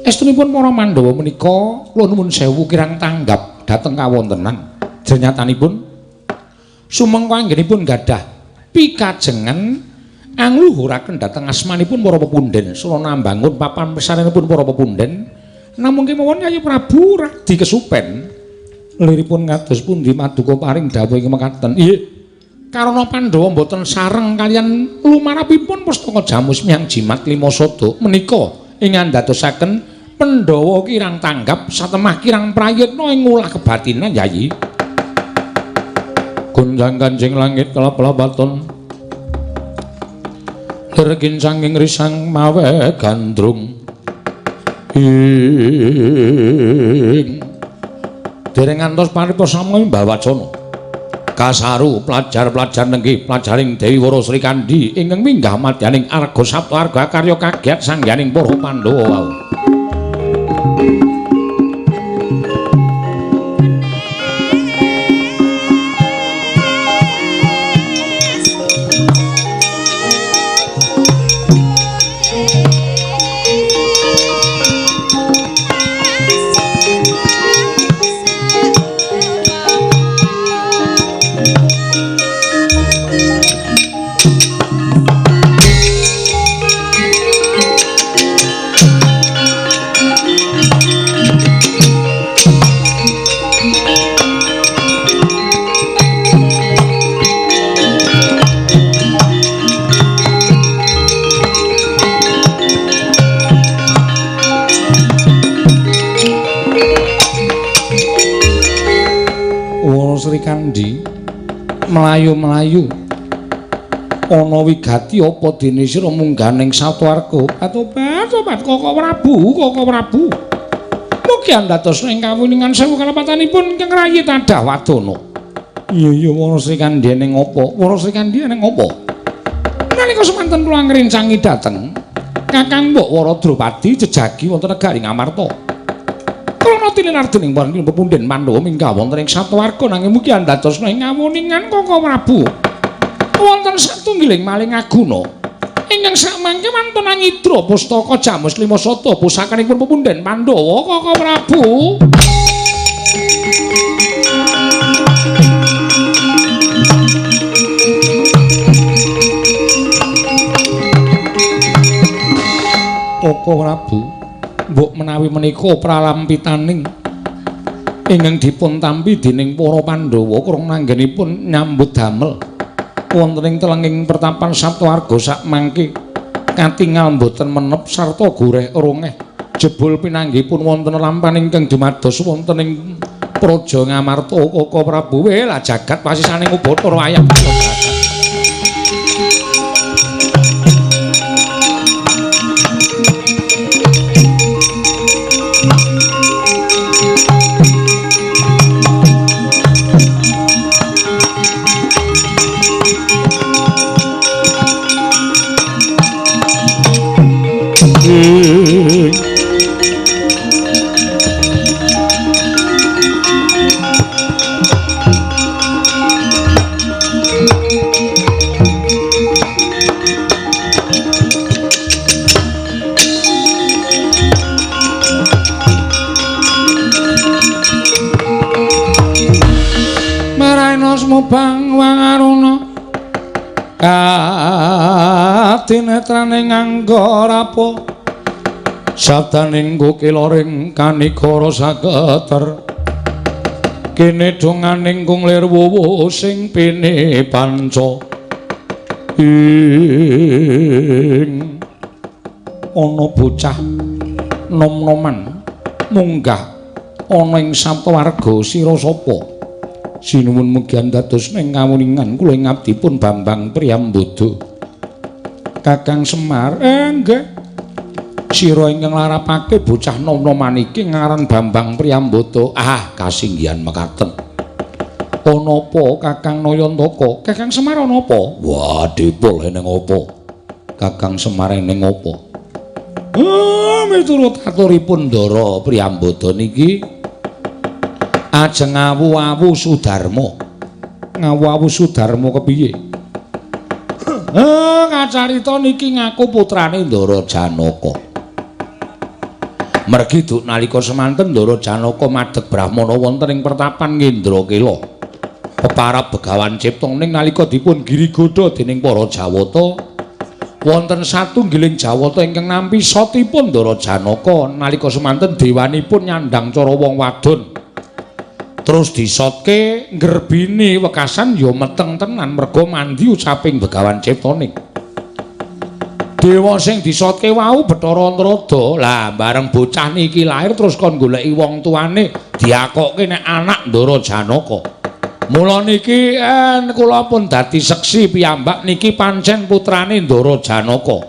estunipun para Pandhawa menika kula nuwun sewu kirang tanggap dhateng kawontenan. Jernyatanipun sumengko anggenipun gadah pikajengan angluhuraken dhateng asmanipun para pepundhen sarana mbangun papan pesarenipun para pepundhen namung kemawon Yayi Prabu radi kesupen liripun kados pundi maduka paring dawuh ing mekaten. Nggih. Karana Pandhawa mboten sareng kaliyan lumarapipun pustaka Jamus Miang Jimat Lima Sada menika ing andadosaken Pandhawa kirang tanggap satemah kirang prayitna ing ngolah kebatinan Yayi. Gonjang kanjing langit kelap-lapaton lir kincanging risang mawe gandrung ing dereng ngantos paripasa samya mbawacana kasaru pelajar-pelajar nenggih pelajaring Dewi Wara Sri Kandi ingkang minggah madyaning arga sapta arga karya kagiat sangganing para Pandhawa wau. Sri Kandi mlayu-mlayu ana wigati apa dene sira munggah ning Satwarga. Patobat Koko Prabu, Koko Prabu. Mugi andados ing kawuningan sewu kalepatanipun ingkang rayi tadah wadana. Iya iya Wara Sri Kandi ning apa? Wara Sri Kandi ning apa? Nalika semanten kula ngrencangi dhateng Kakang Mbok Wara Drupadi jejagi wonten negari Ngamarta. Tilinardening para pepundhen Pandhawa minggah wonten ing Satwarga nanging mugi andadosna ing ngawuningan Koko Prabu. Wonten satunggiling maling aguna ingkang sakmangke wonten angidra pustaka Jamus Lima Sada pusakanipun pepundhen Pandhawa Koko Prabu. Koko Prabu, mbok menawi menika pralampitaning ingkang dipun tampi dening para Pandhawa krana anggenipun nyambut damel wonten ing telenging pertapan Saptawarga sakmangke katingal mboten menep sarta goreh rongeh jebul pinanggihipun wonten lampan ingkang dumados wonten ing Praja Ngamarta. Koko Prabu, lah jagat pasisane ngubathara wayang. Mubang wangaruna katinetrane nganggo rapo Sabdaning kukiloring kanikara saketer kene donganing kung lir wuwu sing pene panca ing ana bocah nom-noman munggah ana ing saptawarga sira sapa? Sinuwun mugi dados ning kawuningan kula ing abdipun Bambang Priyambada. Kakang Semar, nggih. Sira ingkang nglarapake bocah nom-noman iki ngaran Bambang Priyambada. Ah, kasinggihan mekaten. Ana apa Kakang Nayantaka? Kakang Semar ana apa? Wah, dipul eneng apa? Kakang Semar eneng apa? Miturut aturipun Ndara Priyambada niki ajeng awu-awu Sudarma. Ngawu-awu Sudarma kepiye? Kacarita niki ngaku putrane Ndara Janaka. Mergi duk nalika semanten Ndara Janaka madheg brahmana wonten ing pertapan Indrakila. Peparab Begawan Cipta ning nalika dipun girigodha dening para Jawata, wonten satunggiling Jawata ingkang nampi sotipun Ndara Janaka nalika semanten dewanipun nyandang cara wong wadon. Terus disotke nggerbini wekasan ya meteng tenan merga mandi ucaping Begawan Ciptaning. Dewa sing disotke wau Bathara Antrada. Lah bareng bocah niki lahir terus kon goleki wong tuane diakokke nek anak Ndara Janaka. Mula niki kula pun dadi seksi piyambak niki pancen putrane Ndara Janaka.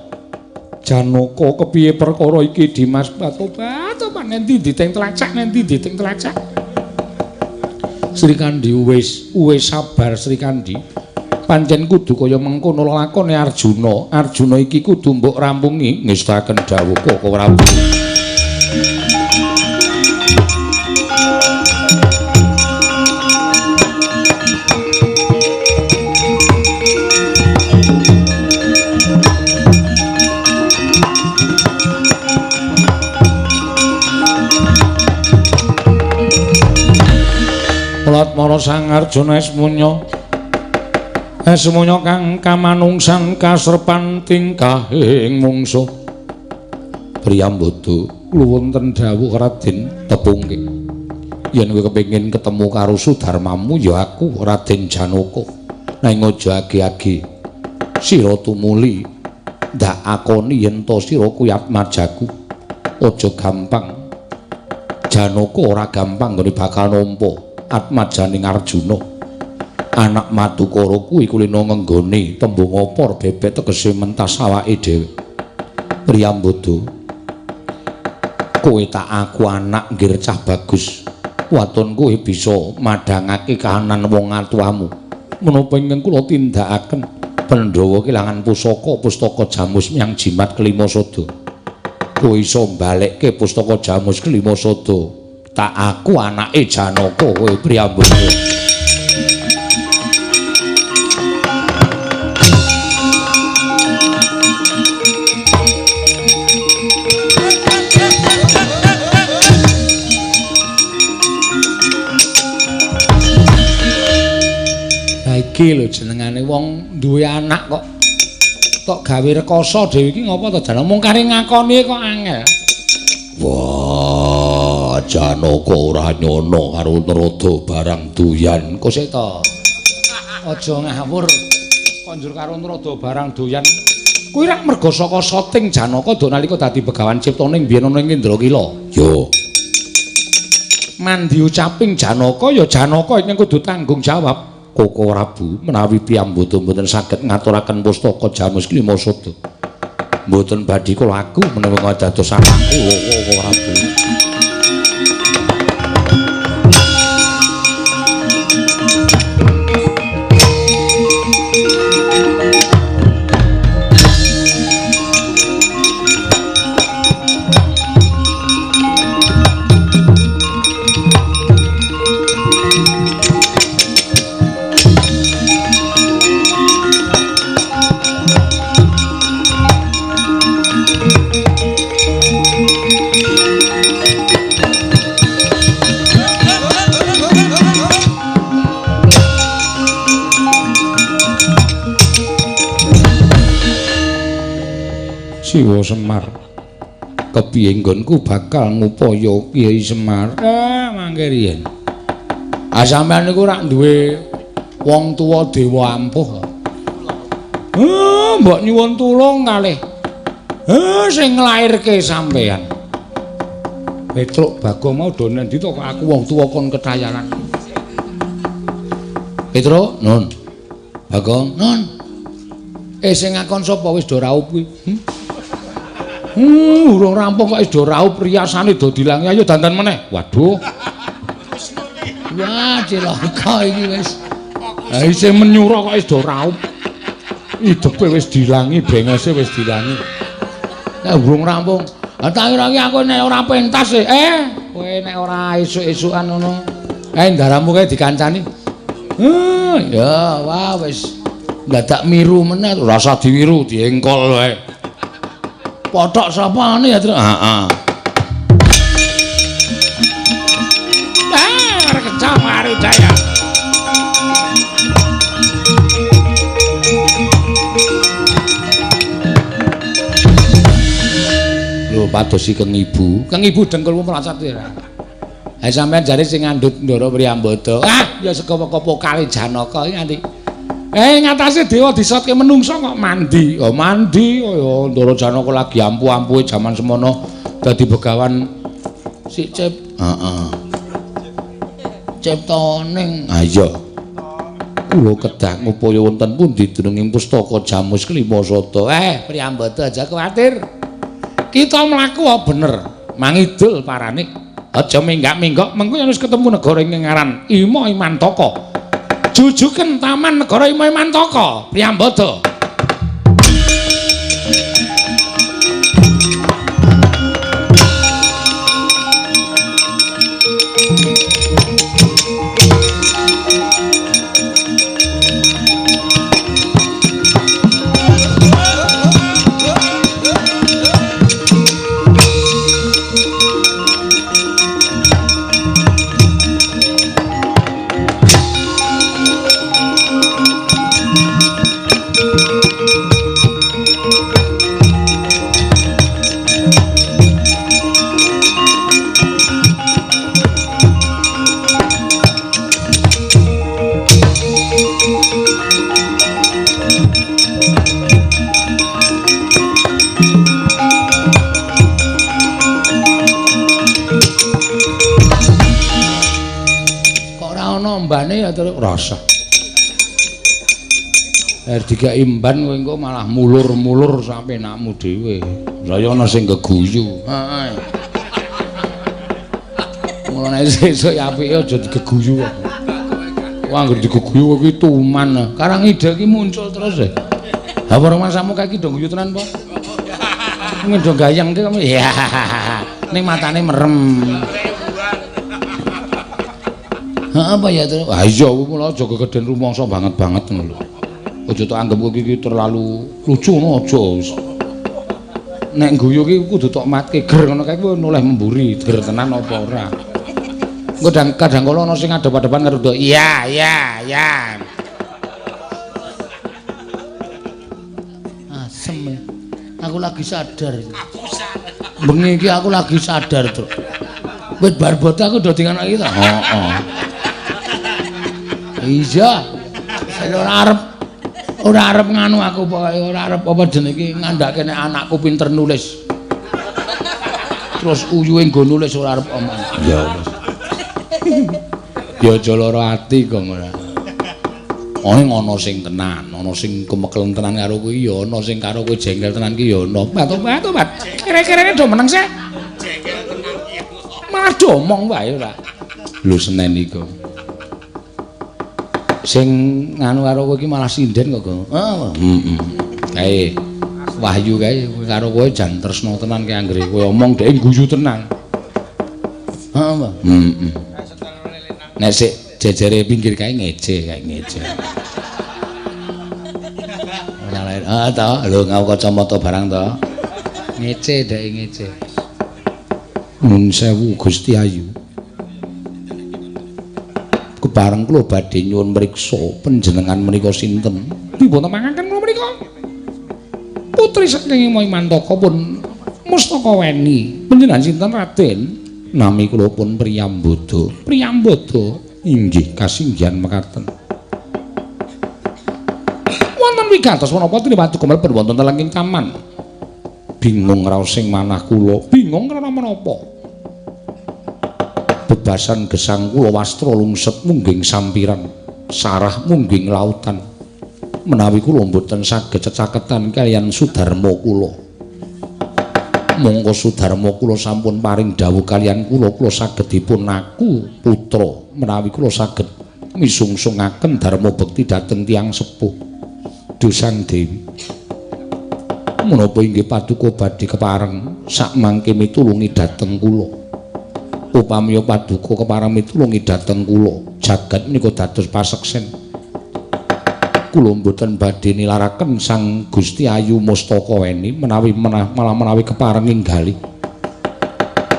Janaka kepiye perkara iki Dimas? Tobat tobat ngendi diteng tlacak ngendi diteng tlacak. Srikandhi wis sabar Srikandhi. Pancen kudu kaya mengkono lakone Arjuna. Arjuna iki kudu mbok rampungi ngestaken dawuh Koko Prabu. Latmara Sang Arjuna esmunya esmunya kang kamanungsan kasrepan tingkahing mungsuh. Priyambada wonten dawuh Raden tepungke. Yen kowe kepengin ketemu karo Sudarmamu ya aku Raden Janaka. Nanging aja agi-agi sira tumuli ndak akoni yen to sira kuwi atmajaku. Aja gampang. Janaka ora gampang nggone bakal nampa atmajaning Arjuna. Anak Madukara kuwi kulina ngenggone tembung opor bebek tegese mentas awake dhewe. Priyambada, kowe tak aku anak nggir cah bagus. Waton kowe bisa madhangake kahanan wong atuamu. Menapa ingkang kula tindakaken? Pandhawa kelangan pusaka pustaka jamus yang jimat kelima sada. Kowe iso mbalekke pustaka jamus kelima sada. Tak aku anake Janaka kowe Priyambada. Lah iki lho jenengane wong duwe anak kok tok gawe rekoso dhewe iki ngopo to jan mung kare ngakoni kok angel. Wah, Janaka ora nyono karo Narada barang doyan. Kok sik to? Aja ngawur. Konjur karo Narada barang doyan. Kuwi rak merga saka soting Janaka do nalika dadi Begawan Ciptaning biyen ana ing Indrakila. Yo. Mandi ucaping Janaka ya Janaka ingkang kudu tanggung jawab. Koko Prabu menawi piyambada mboten saged ngaturaken pustaka jamus kelima sada. Mboten badhe kula aku menawi dados anak kula Koko Prabu. Siwa Semar. Kepiye nggonku bakal ngupaya Kyai Semar? Mangke riyen. Ah sampean niku rak duwe wong tuwa dewa ampuh. Mbok nyuwun tulung kalih. Sing nglairke sampean. Petruk Bagong mau do nendi to kok aku wong tuwa kon ketayaran. Petruk, nun. Bagong, nun. Sing ngakon sapa wis do raup kuwi? Urung rampung kok wis do raup riasane do dilangi. Ayo dandan meneh. Waduh. Wah, cilaka iki wis. Ha isih menyura kok wis do raup. Idepe wis dilangi, bengese wis dilangi. Nek urung rampung. Ha tak kira iki aku nek ora pentas e. Kowe nek ora esuk-esukan ngono. Ndaramu kae dikancani. Ya, wah wis dadak miru meneh, ora usah diwiru, diengkol wae. Pothok sapane ya, Tru? Heeh. Ah, rekecah Marudaya. Lho, padosi keng ibu. Keng ibu dengkulmu mlacet ya. Ha sampean jare sing ngandhut Ndara Priyambada. Ah, ya saka pokale Janaka iki nganti. Ngatasi dewa disotke menungsa kok mandi. Oh, mandi kaya Ndara Janaka lagi ampuh-ampuhe jaman semono dadi begawan si Cip. Heeh. Ciptaning. Ha iya. Kula kedah ngupaya wonten pundi dununging pustaka Jamus Klima Sata. Priyambada aja kuwatir. Kita mlaku bener, mangidul parane. Aja minggak-minggok, mengko yen wis ketemu negara ing ngaran Ima Imantaka. Jujuken taman negara Ima Imantaka, Priyambada. Mbane ya terus rasa. Digawe imban kowe engko malah mulur-mulur sampe nakmu dhewe. Saya ana sing geguyu. Heeh. Mulane sesuk apike aja digeguyu. Wah, anggere digeguyu kuwi tuman. Karang ide iki muncul terus e. Ha ora masamu kae iki do guyu tenan, Pak. Ngedo gayeng ki kamu. Ya. Ning matane merem. Heeh apa ya terus? Ha iya mula aja gegeden rumangsa banget-banget ngono lho. Aja tok anggap kowe iki terlalu lucu ngono aja. Nek guyu ki kudu tok matke ger ngono kae kowe noleh memburi, ger tenan apa ora. Engko kadang kala ana sing ngadep-adepan karo ndok. Iya, iya, iya. Asem. Aku lagi sadar. Bengi iki aku lagi sadar, Truk. Wit barbota aku do dingan iki ta. Heeh. Iya. Ora arep nganu aku pokoke ora arep apa jenenge iki ngandhake nek anakku pinter nulis. Terus uyuhe nggo nulis ora arep omong. Ya wis. Ya aja lara ati kok ora. Ana ana sing tenan, ana sing kemekelen tenan karo kowe ya ana sing karo kowe jengkel tenan ki ya ana. Bat-bat. Kere-kere do meneng sik. Jengkel tenan ki. Malah do omong wae ora. Lho senen iku. Sing nganu karo kowe iki malah sinden kok, Gong. Heeh. Heeh. Kae Wahyu kae karo kowe jan tresna tenan kae anggere kowe omong dhek guyu tenan. Heeh, Mbah. Heeh. Nek sik jejere pinggir kae ngece, kae ngece. Ora lair. Ah to, lho ngau kacamata barang to. Ngece dhek ngece. Nun sewu Gusti Ayu. Kebareng kula badhe nyuwun mriksa panjenengan menika sinten? Dipun temangaken kula menika. Putri saking Ima Imantaka pun Mustaka Weni. Panjenengan sinten Raden? Nami kula pun Priyambada. Priyambada inggih kasinggihan mekaten. Wonten wigatos menapa dene paduka mlebet wonten telenging taman. Bingung raos ing manah kula, bingung krana menapa? Bebasan gesang kula wastra lungset mungging sampiran, sarah mungging lautan. Menawi kula mboten saged cecaketan kaliyan Sudarma kula. Mongko Sudarma kula sampun paring dawuh kaliyan kula, kula saged dipun aku putra menawi kula saged misungsungaken dharma bekti dhateng tiyang sepuh. Dusang Dewi. Menapa inggih paduka badhe kepareng sakmangke mitulungi dhateng kula. Upami paduka kepareng mitulungi dhateng kula, jagat menika dados paseksen. Kula mboten badhe nilaraken Sang Gusti Ayu Mustaka Weni menawi malah menawi kepareng inggalih.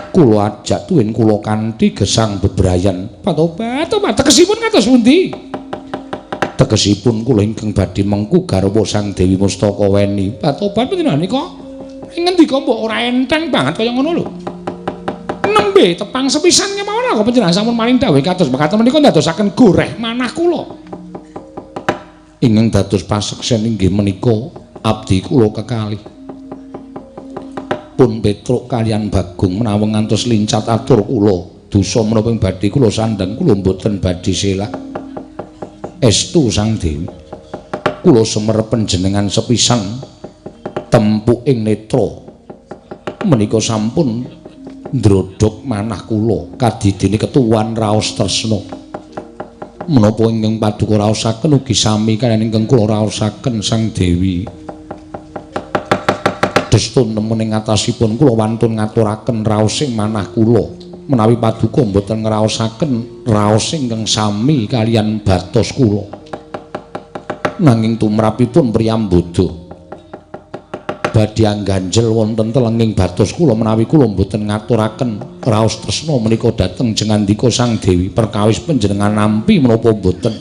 Kula ajak tuwin kula kanthi gesang bebrayan. Patobat, tobat tegesipun kados pundi? Tegesipun kula ingkang badhe mengku garwa Sang Dewi Mustaka Weni. Patobat panjenengan nika ngendika mbok ora enteng banget kaya ngono lho. Nembe tepang sepisan kemawon kok panjenengan sampun maring dawuh kados mekaten menika ndadosaken goreh manah kula. Ingkang dados paseksen inggih menika abdi kula kekalih. Pun Petruk kaliyan Bagong menawi ngantos lincat atur kula, dosa menapa ing badhe kula sandheng kula mboten badhe selak. Estu Sang Dewi, kula semer panjenengan sepisan tempuk ing netra menika sampun ndrodhog manah kula kadidene ketuwan raos tresna. Menapa ingkang paduka raosaken ugi sami kaliyan ingkang kula raosaken Sang Dewi. Destun nemen ing atasipun kula wantun ngaturaken raos ing manah kula. Menawi paduka mboten ngraosaken raos ingkang sami kaliyan batos kula. Nanging tumrapipun Priyambada badhe angganjel wonten telenging batos kula menawi kula mboten ngaturaken raos tresna menika dhateng jengandika Sang Dewi perkawis panjenengan nampi menapa mboten.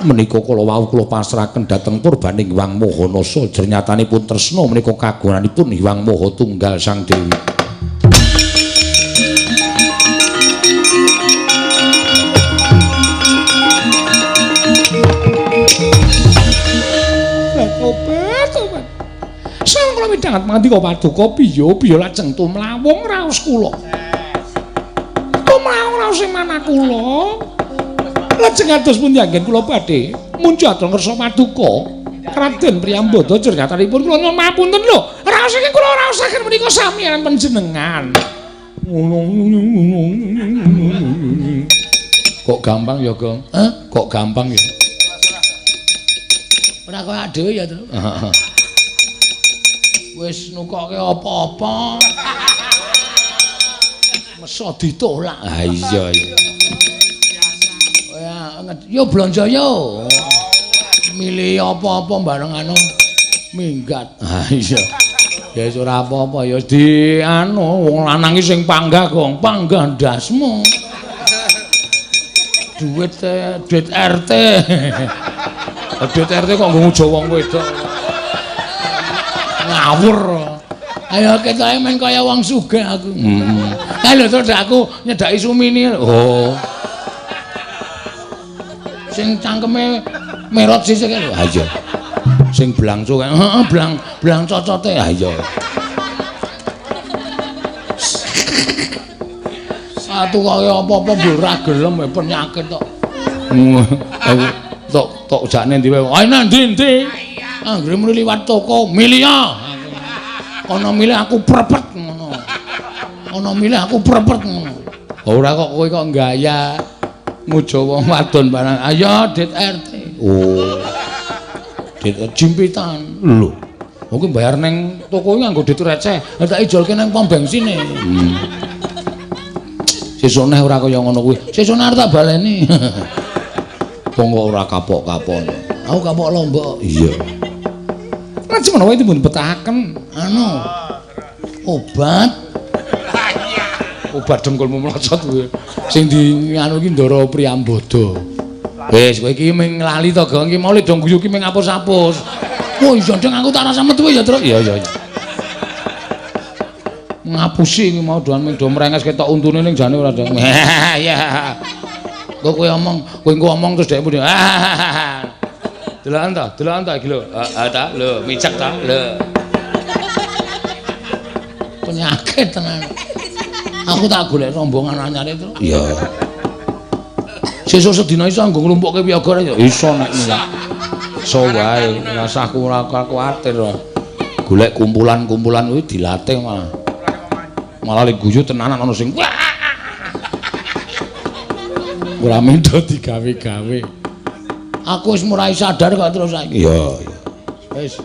Menika kala wau kula pasrahaken dhateng purbaning Hyang Maha Nasa jernyatanipun tresna menika kagunanipun Hyang Maha Tunggal Sang Dewi. Sang kula midhanget mangandika paduka piye lajeng tumlawung raos kula. Tumlawung raos ing manah kula. Lajeng kados pundi anggen kula badhe munjadra ngersa paduka Raden Priyambada jernyatanipun kula nyuwun mapunten lho. Raos ingkang kula raosaken menika sami kaliyan panjenengan. Kok gampang ya, Gong? Hah? Kok gampang ya? Ora koyo dhewe ya, Tru. Wis nukoke apa-apa. Meso ditolak. Ah iya iya. Ya, yo blonjo yo. Milih apa-apa bareng anu minggat. Ah iya. Ya wis ora apa-apa ya di anu wong lanang iki sing panggah, Gong, panggah ndasmu. Duit duit RT. Duit RT kok nggo ngujo wong wedok. Ngawur. Ayo ketoke men kaya wong sugih aku. Kae lho terus aku nyedaki Sumini. Oh. Sing cangkeme merot sisih kae lho. Ha iya. Sing blangco kae. Heeh, blang blang cocote. Ha iya. Atuh kaya apa-apa mbok ora gelem penyakit tok. Aku tok tok jakne ndi wae. Ayo nang ndi-ndi. Anggere muni liwat toko milih ya. Ana milih aku prepet ngono. Ana milih aku prepet ngono. Ora kok kowe kok gaya ngujo wong wadon barang. Ayo dit RT. Oh. Dit jimpitan. Lho. Mungkin bayar neng toko nganggo dit receh. Lah tak ijolke nang pom bensine. Sesuk neh ora kaya ngono kuwi. Sesuk arep tak baleni. Wong kok ora kapok-kapok. Aku kapok lombok. Iya. Lajeng menawa dipun betahaken anu obat. Obat dengkulmu mlocot kuwi. Sing di anu iki Ndara Priyambada. Wis kowe iki ming lali to, Gong. Iki mau le dong guyu iki ming apus-apus. Oh iya, Deng, aku tak rasa metu ya, Truk. Iya, iya, iya. Ngapusi iki mau doan do mrenges ketok untune ning jane ora ada. Ya. Engko kowe omong, kowe engko omong terus dhek muni. Delokan ta iki lho. Heeh ta, lho micek ta, lho. Penyakit tenan. Aku tak golek rombongan anyar itu. Iya. Sesuk sedina iso nggo nglumpukke piyaga ya iso nek iso wae, rasah ora kuwatir. Golek kumpulan-kumpulan kuwi dilatih malah. Malah lek guyu tenanan ana sing ora mendo digawe-gawe. Aku wis mulai sadar kok terus saiki. Iya, iya. Wis.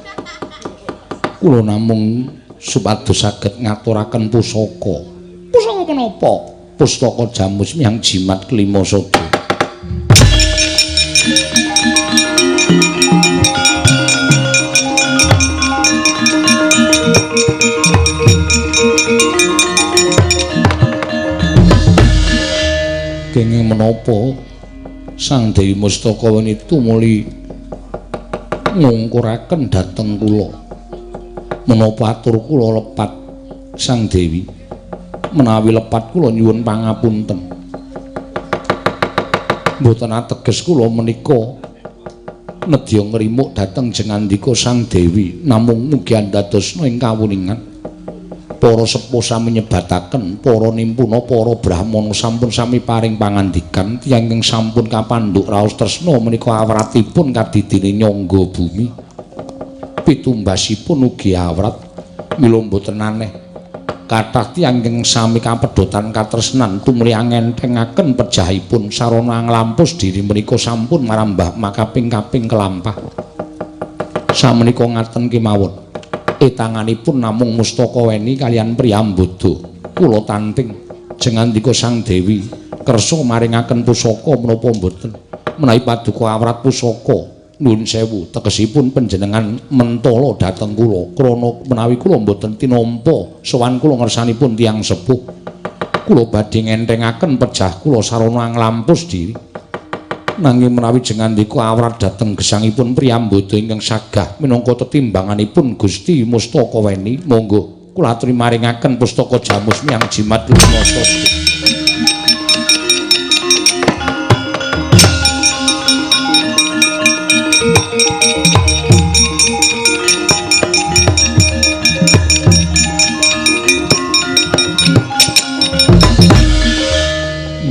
Kula namung supados saged ngaturaken pusaka. Pusaka menapa? Pustaka Jamus Miang Jimat Kelima Sada. Kenging menapa Sang Dewi Mustaka weni tumuli ngungkuraken dhateng kula. Menapa atur kula lepat Sang Dewi? Menawi lepat kula nyuwun pangapunten. Mboten ateges kula menika nedya ngrimuk dhateng jengandika Sang Dewi, namung mugi andadosna ing kawuningan. Para sepuh sami nyebataken, para nimpuna, para brahmana sampun sami paring pangandikan, tiyang ingkang sampun kapandhuk raos tresna menika awratipun kadidine nyangga bumi. Pitumbasipun ugi awrat, mila mboten aneh. Kathah tiyang ingkang sami kapedhotan katresnan tumuli angentengaken pejahipun sarana nglampus diri menika sampun marambah makaping-kaping kelampah. Samenika ngaten kemawon. Tanganipun namung Mustaka Weni kalian Priyambada. Kula tanting jengandika Sang Dewi kersa maringaken pusaka menapa mboten? Menawi paduka awrat pusaka nuwun sewu tegesipun panjenengan mentala dhateng kula krana menawi kula mboten tinampa sowan kula ngersanipun tiyang sepuh. Kula badhe ngentengaken pejah kula sarana nglampus diri. Nanging menawi jengandika awrat dhateng gesangipun Priyambada ingkang sagah minangka tetimbanganipun Gusti Mustaka Weni, monggo kula aturi maringaken pustaka Jamus Miang Jimat Lima Sada.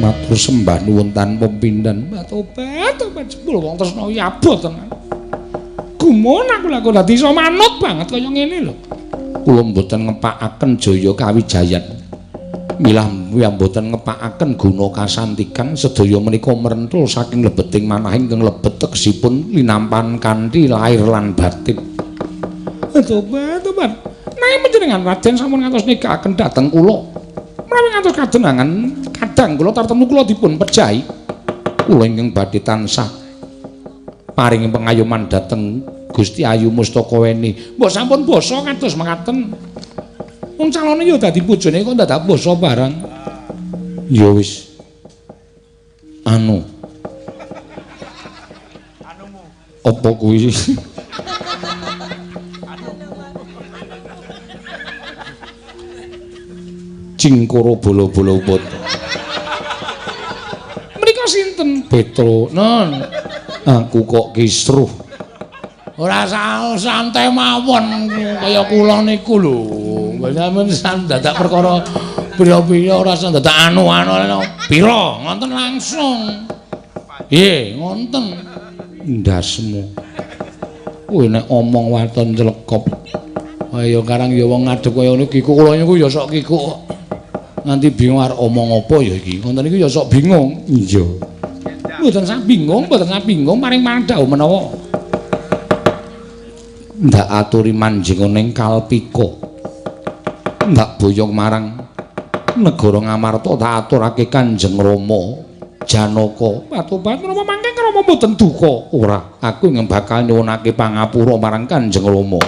Matur sembah nuwun tanpa pindhan. Tobat, tobat jebul wong tresna iki abot tenan. Gumun aku lha kok dadi iso manut banget kaya ngene lho. Kula mboten ngepakaken jaya kawijayan. Milah mboten ngepakaken guna kasantikan sedaya menika merentul saking lebeting manah ingkang lebet tegesipun linampan kanthi lahir lan batin. Tobat, tobat. Nanging panjenengan Raden sampun ngantos nikahaken dhateng kula. Menawi ngantos kadenangan kadang kula tartemu kula dipun pejahi. Kula ingkang badhe tansah paring pengayoman dhateng Gusti Ayu Mustaka Weni. Mbok sampun basa kados mekaten. Wong calone ya dadi bojone kok dadak basa barang. Ya wis. Anu. Anumu. Apa kuwi? Cingkoro bolo-bolo uput. Menika sinten? Petro. Non. Aku kok kisruh. Ora santai mawon kaya kula niku lho. Mboten dadak perkara pira-pira ora dadak anu-anu pira ngoten langsung. Nggih, ngoten. Ndasmu. Kowe nek omong waton clekop. Ayo karang ya wong ngadep kaya ngono kikuk kula niku ya sok kikuk. Nganti bingung arep omong apa ya iki. Ngoten niku ya sok bingung. Iya. Mboten sak bingung, mboten sak bingung paring mandhau menawa. Ndak aturi manjing ning Kalpika. Ndak boyong marang negara Ngamarta tak aturake Kanjeng Rama Janaka. Patobat menapa mangke Rama mboten duka? Ora, aku ingkang bakal nyuwunake pangapura marang Kanjeng Rama.